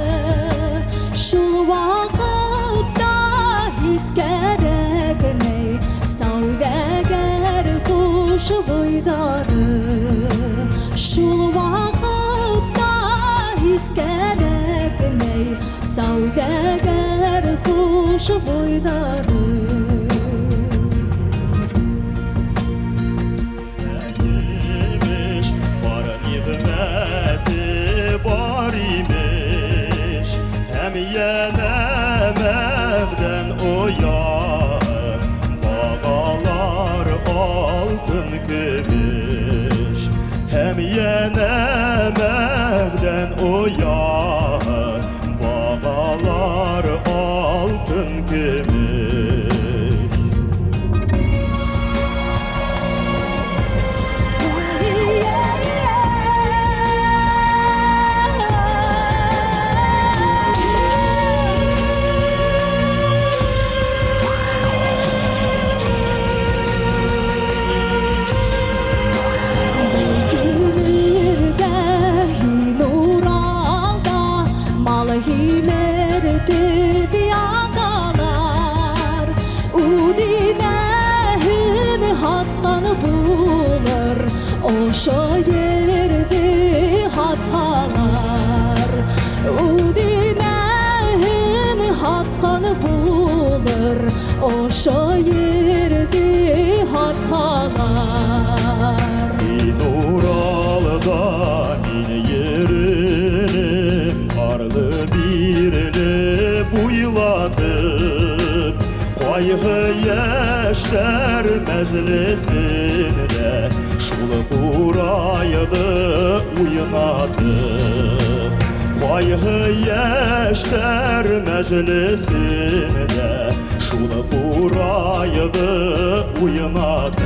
[SPEAKER 2] Шул ваҡытта һис кәрәкмәй сауҙагәр хушбуйҙары. Шул ваҡытта һис кәрәкмәй сауҙагәр хушбуйҙары.
[SPEAKER 6] Имеш, бар ниғмәте бар имеш, һәм йәнә мәғдән ояғы, бағалар алтын көмөш. Һәм йәнә мәғдән ояғы, бағалар алтын көмөш.
[SPEAKER 2] Көнөндә һин Уралда мал һимертеп яталар. Үҙенәһен һатҡан булыр, ошо ерҙе һатһалар. Үҙенәһен һатҡан булыр, ошо ерҙе һатһалар.
[SPEAKER 6] Мин Уралда мин еренем, арлы-бирле буйлатып, ҡайһы йәштәр мәжлесендә шул ҡурайҙы уйнатып. Ҡайһы йәштәр мәжлесендә шул ҡурайҙы уйнатып.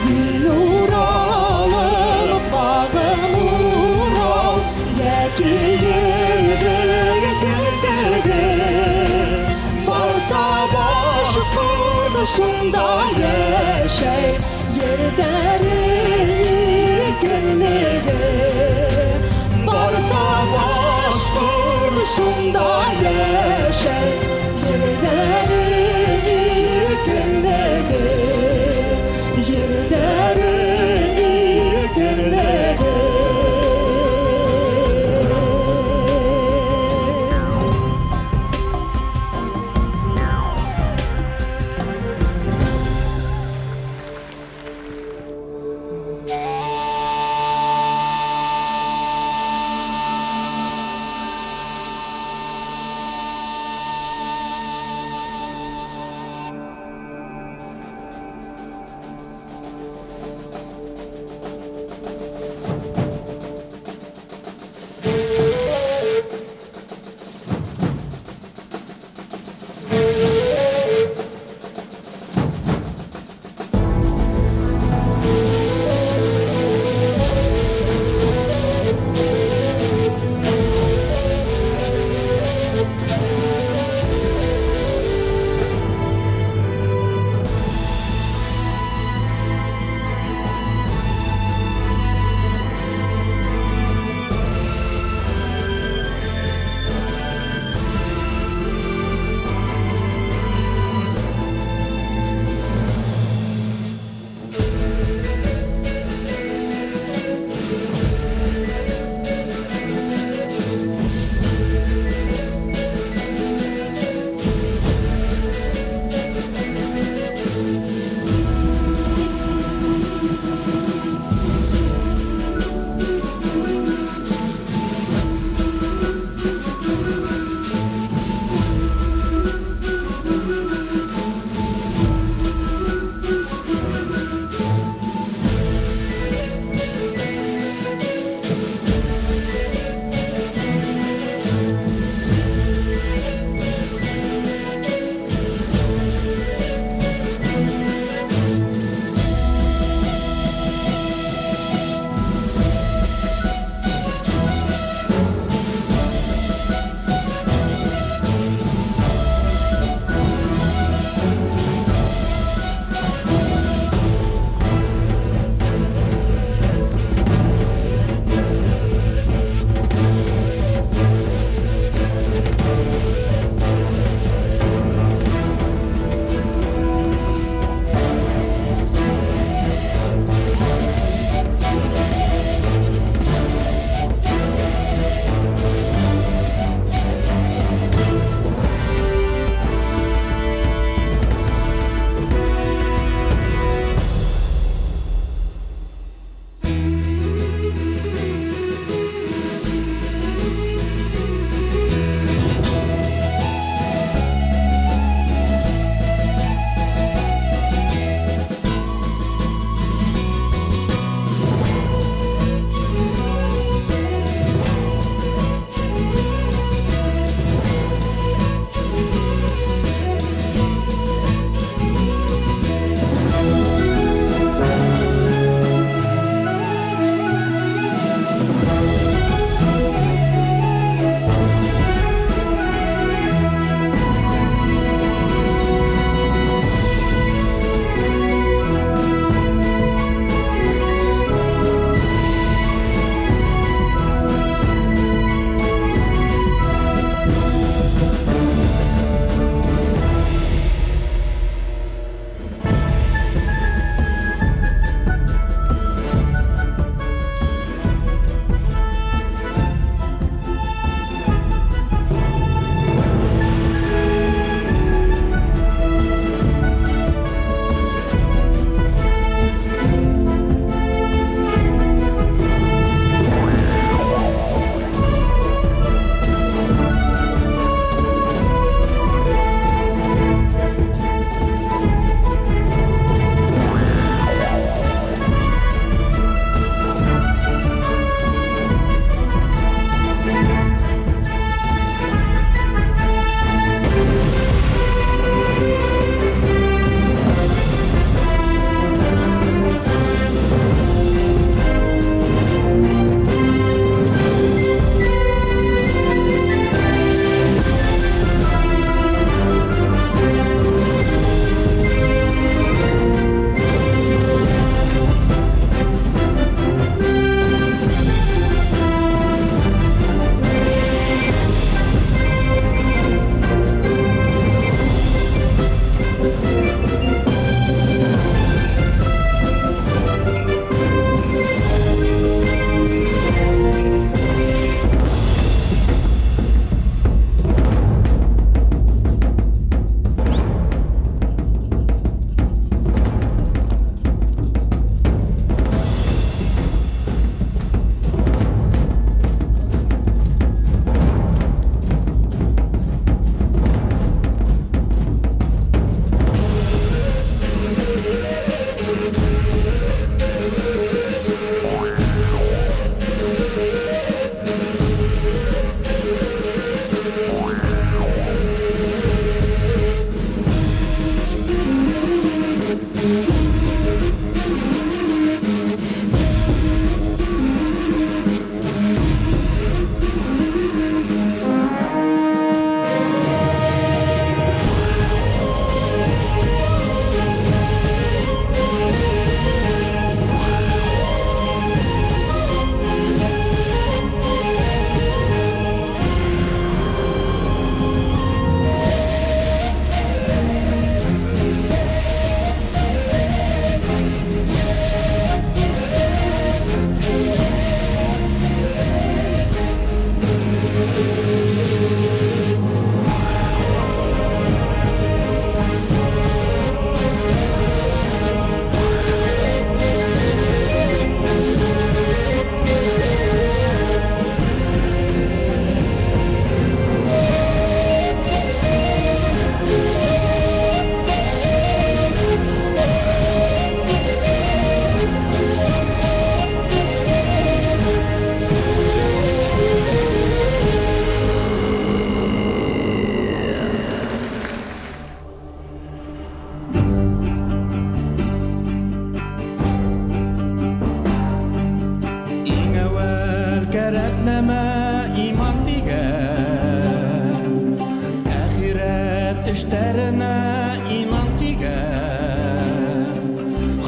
[SPEAKER 2] Мин Уралым, бағым Урал, йәки ерҙең кендеге. Барса башҡорт шунда йәшәй, ерҙәре иркенлеге. Барса башҡорт шунда йәшәй, ерҙәре иркенлеге. Ерҙәре иркенлеге.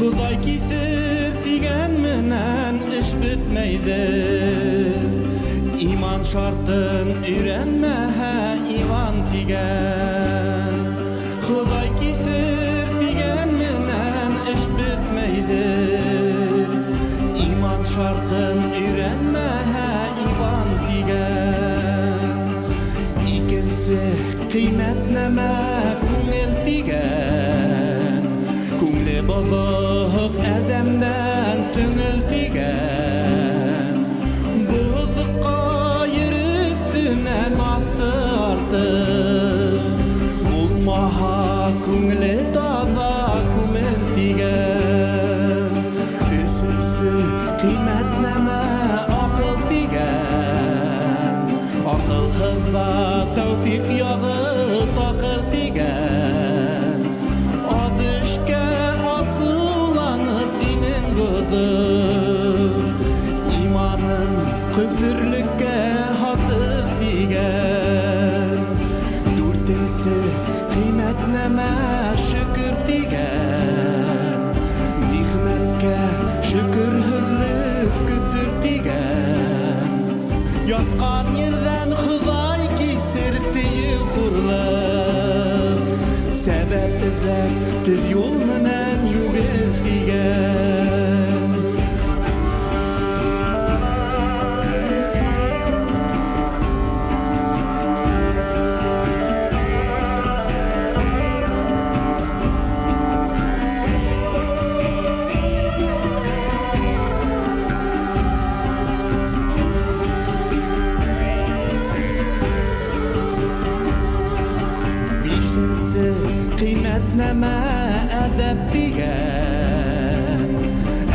[SPEAKER 9] Хоҙай кисер тигән менән эш бөтмәйҙер. Иман шартын өйрәнмәһә Иван тигән. Хоҙай кисер тигән менән эш бөтмәйҙер. Иман шартын өйрәнмәһә Иван тигән. Икенсе ҡиммәт нәмә күңел тигән. Күңле боҙоҡ әҙәмдән төңөл тигән. Боҙоҡҡа ер өҫтөнән аҫты артыҡ. Булмаһа күңеле таҙа күңел тигән. Өсөнсө ҡиммәт нәмә аҡыл тигән. Аҡылһыҙҙа тәүфиҡ яғы таҡыр тигән. Аҙ эшкә асыуланып динен боҙор. Иманын көфөрлөккә һатыр тигән. Дүртенсе ҡиммәт нәмә шөкөр тигән. Ниғмәткә шөкөрһөҙлөк көфөр тигән. Ятҡан ерҙән Хоҙай кисер тейеү хурлыҡ. Сәбәп эҙләп төҙ юл менән йүгер тигән. Бишенсе ҡиммәт нәмә әҙәп тигән.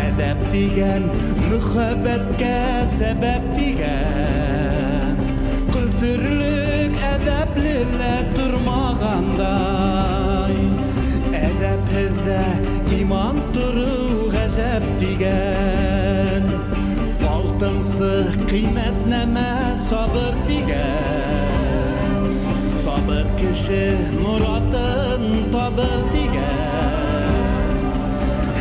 [SPEAKER 9] Әҙәп тигән мөхәббәткә сәбәп тигән. Көфөрлөк әҙәплелә тормағандай. Әҙәпһеҙҙә иман тороу ғәжәп тигән. Алтынсы ҡиммәт нәмә сабыр тигән. Сабыр кеше моратын табыр тигән.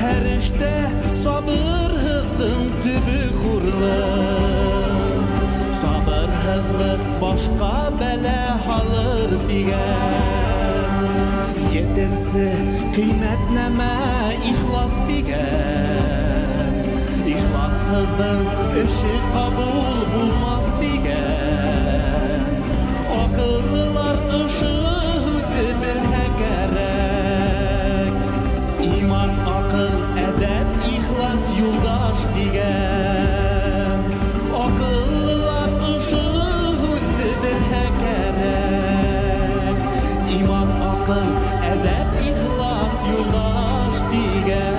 [SPEAKER 9] Һәр эштә сабырһыҙҙың төбө хурлыҡ. Сабырһыҙлыҡ башҡа бәлә һалыр тигән. Етенсе ҡиммәт нәмә ихлас тигән. Ихласһыҙҙың эше ҡабул булмаҫ тигән. Аҡыллылар ошо һүҙҙе белһә кәрәк. Иман, аҡыл, әҙәп, ихлас юлдаш тигән. Аҡыллылар ошо һүҙҙе белһә кәрәк. Иман, аҡыл, әҙәп, ихлас юлдаш тигән.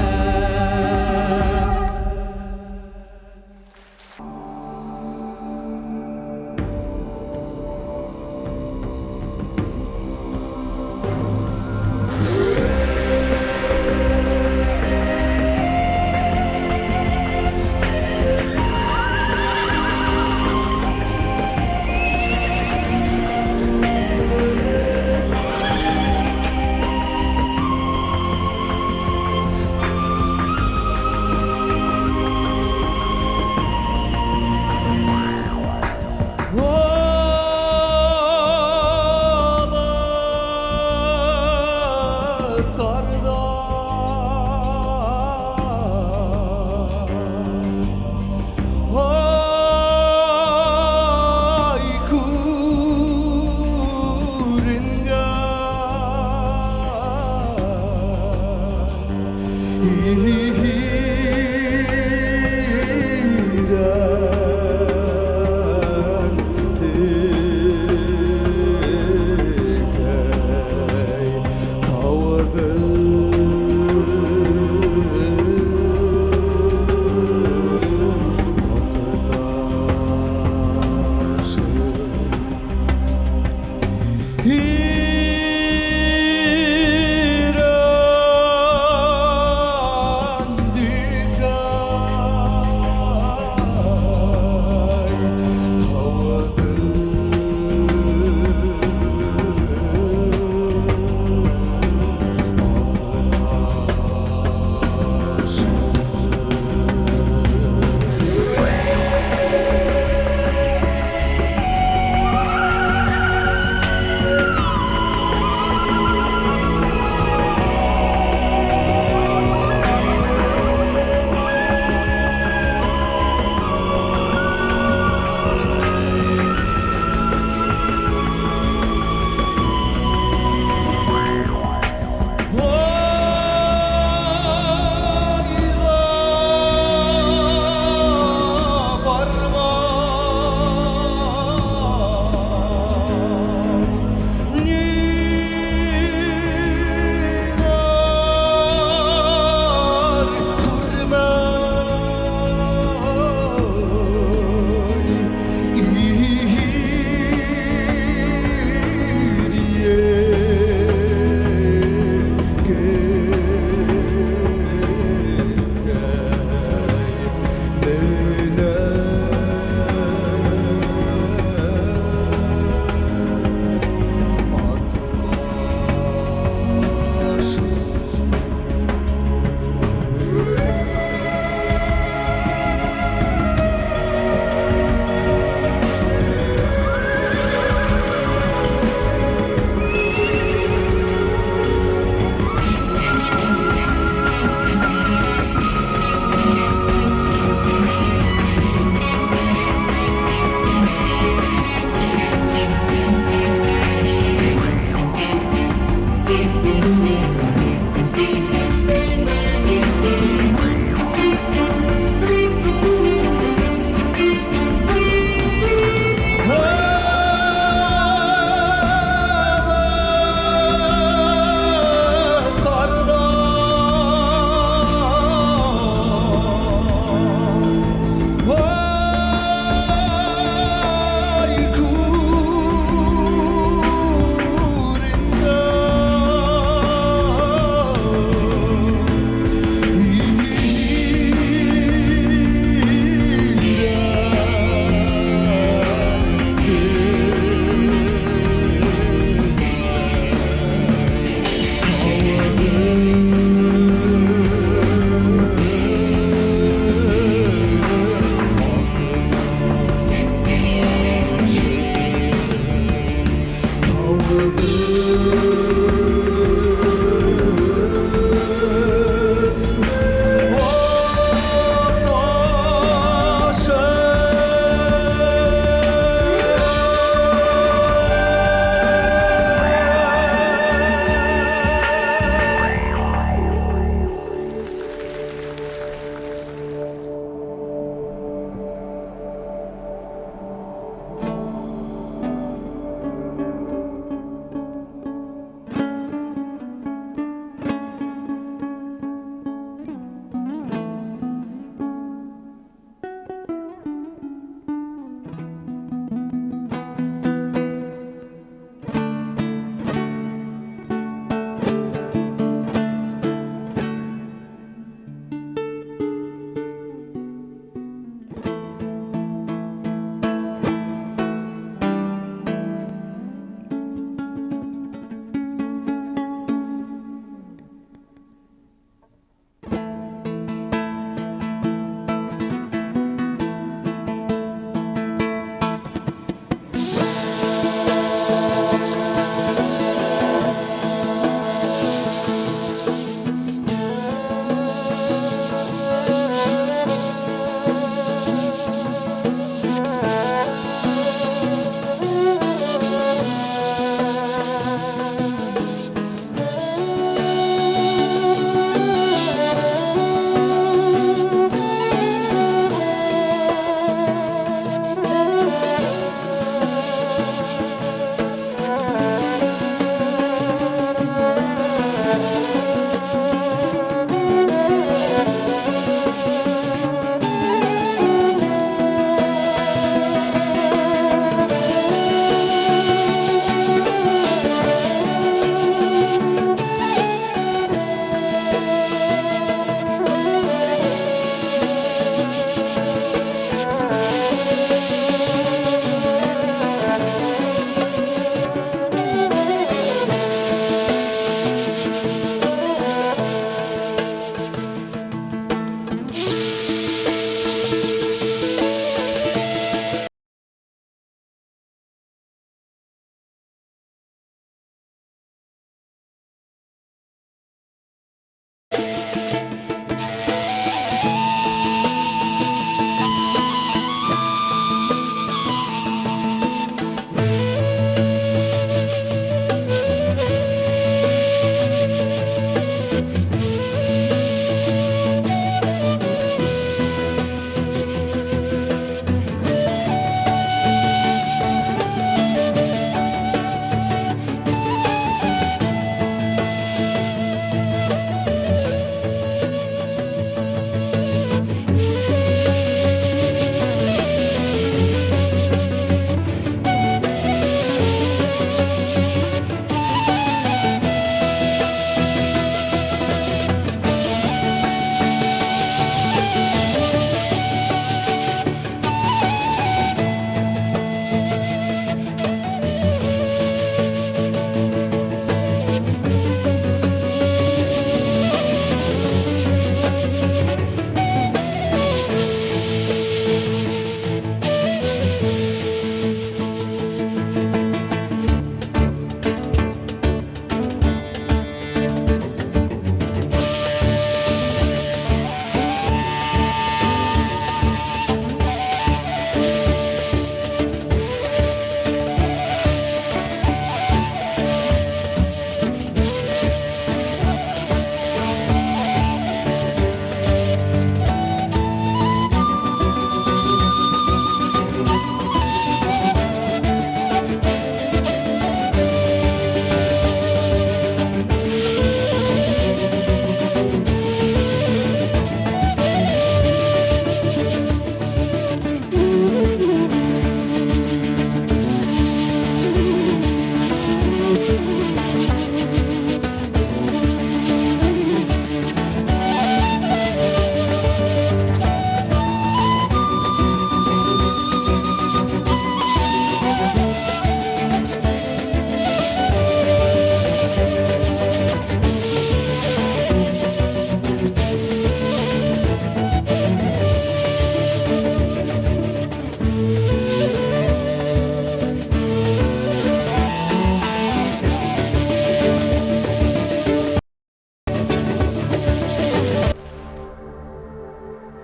[SPEAKER 4] İran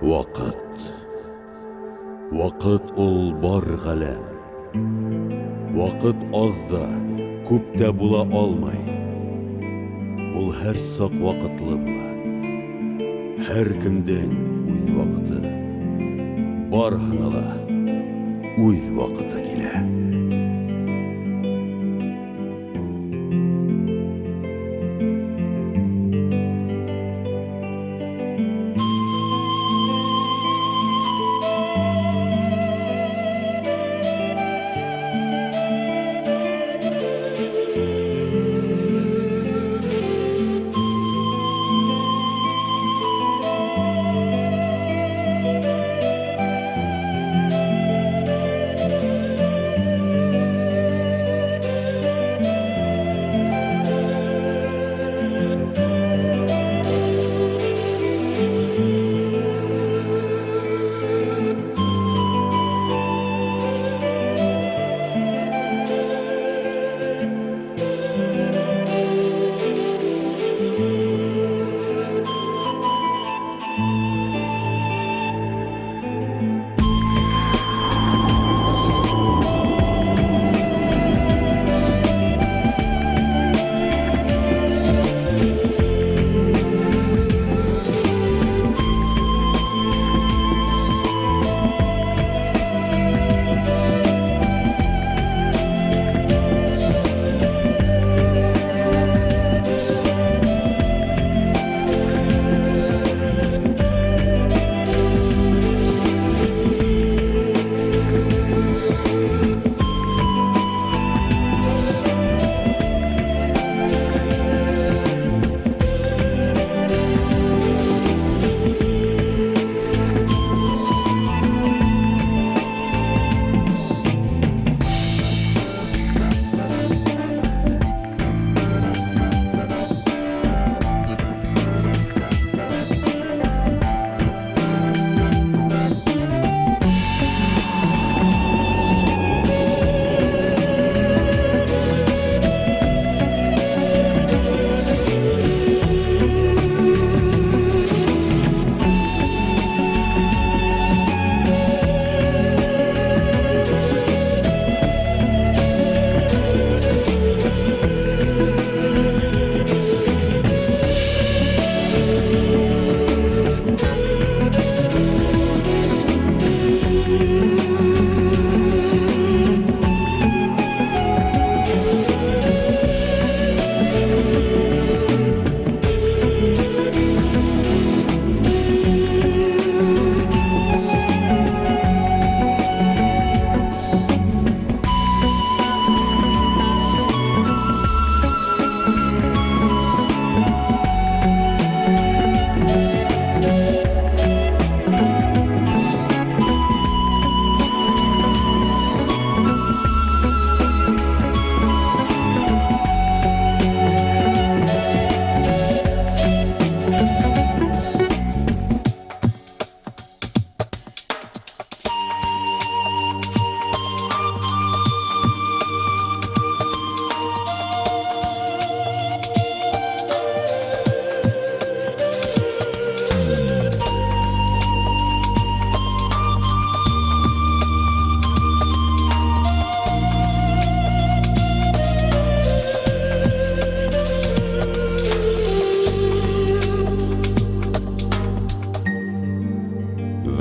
[SPEAKER 1] Ваҡыт. Ваҡыт ул бар ғаләм. Ваҡыт аҙ ҙа, күп тә була алмай. Ул һәр саҡ ваҡытлы була. Һәр кемдең үҙ ваҡыты. Барыһына ла үҙ ваҡыты килә.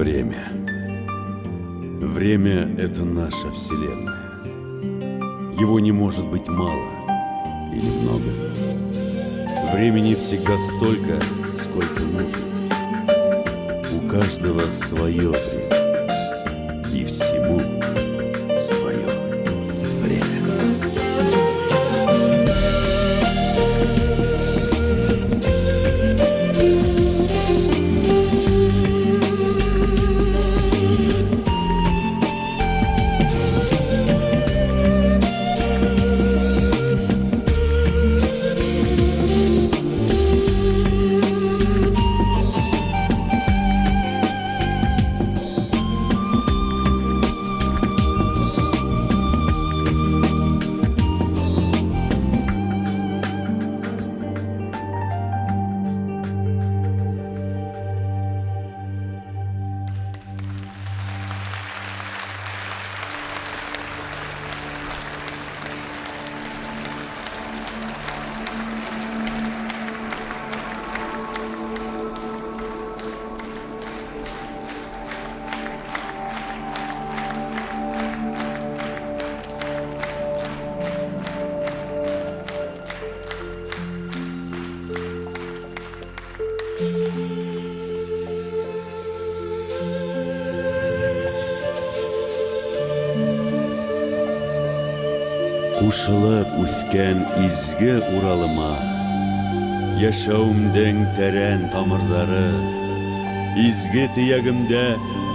[SPEAKER 1] Время. Время – это наша Вселенная. Его не может быть мало или много. Времени всегда столько, сколько нужно. У каждого свое время. И всему свое время. Ҡушылып үҫкән изге Уралыма, Йәшәүемдең тәрән тамырҙары, Изге төйәгемдә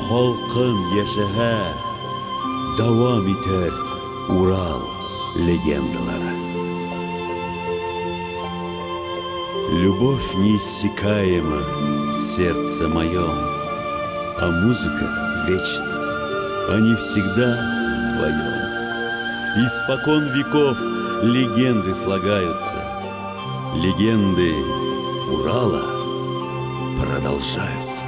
[SPEAKER 1] халҡым йәшәһә, Дауам итер Урал легендалары. Любовь неиссякаема в сердце моем, А музыка вечна, они всегда вдвоем. Испокон веков легенды слагаются, Легенды Урала продолжаются.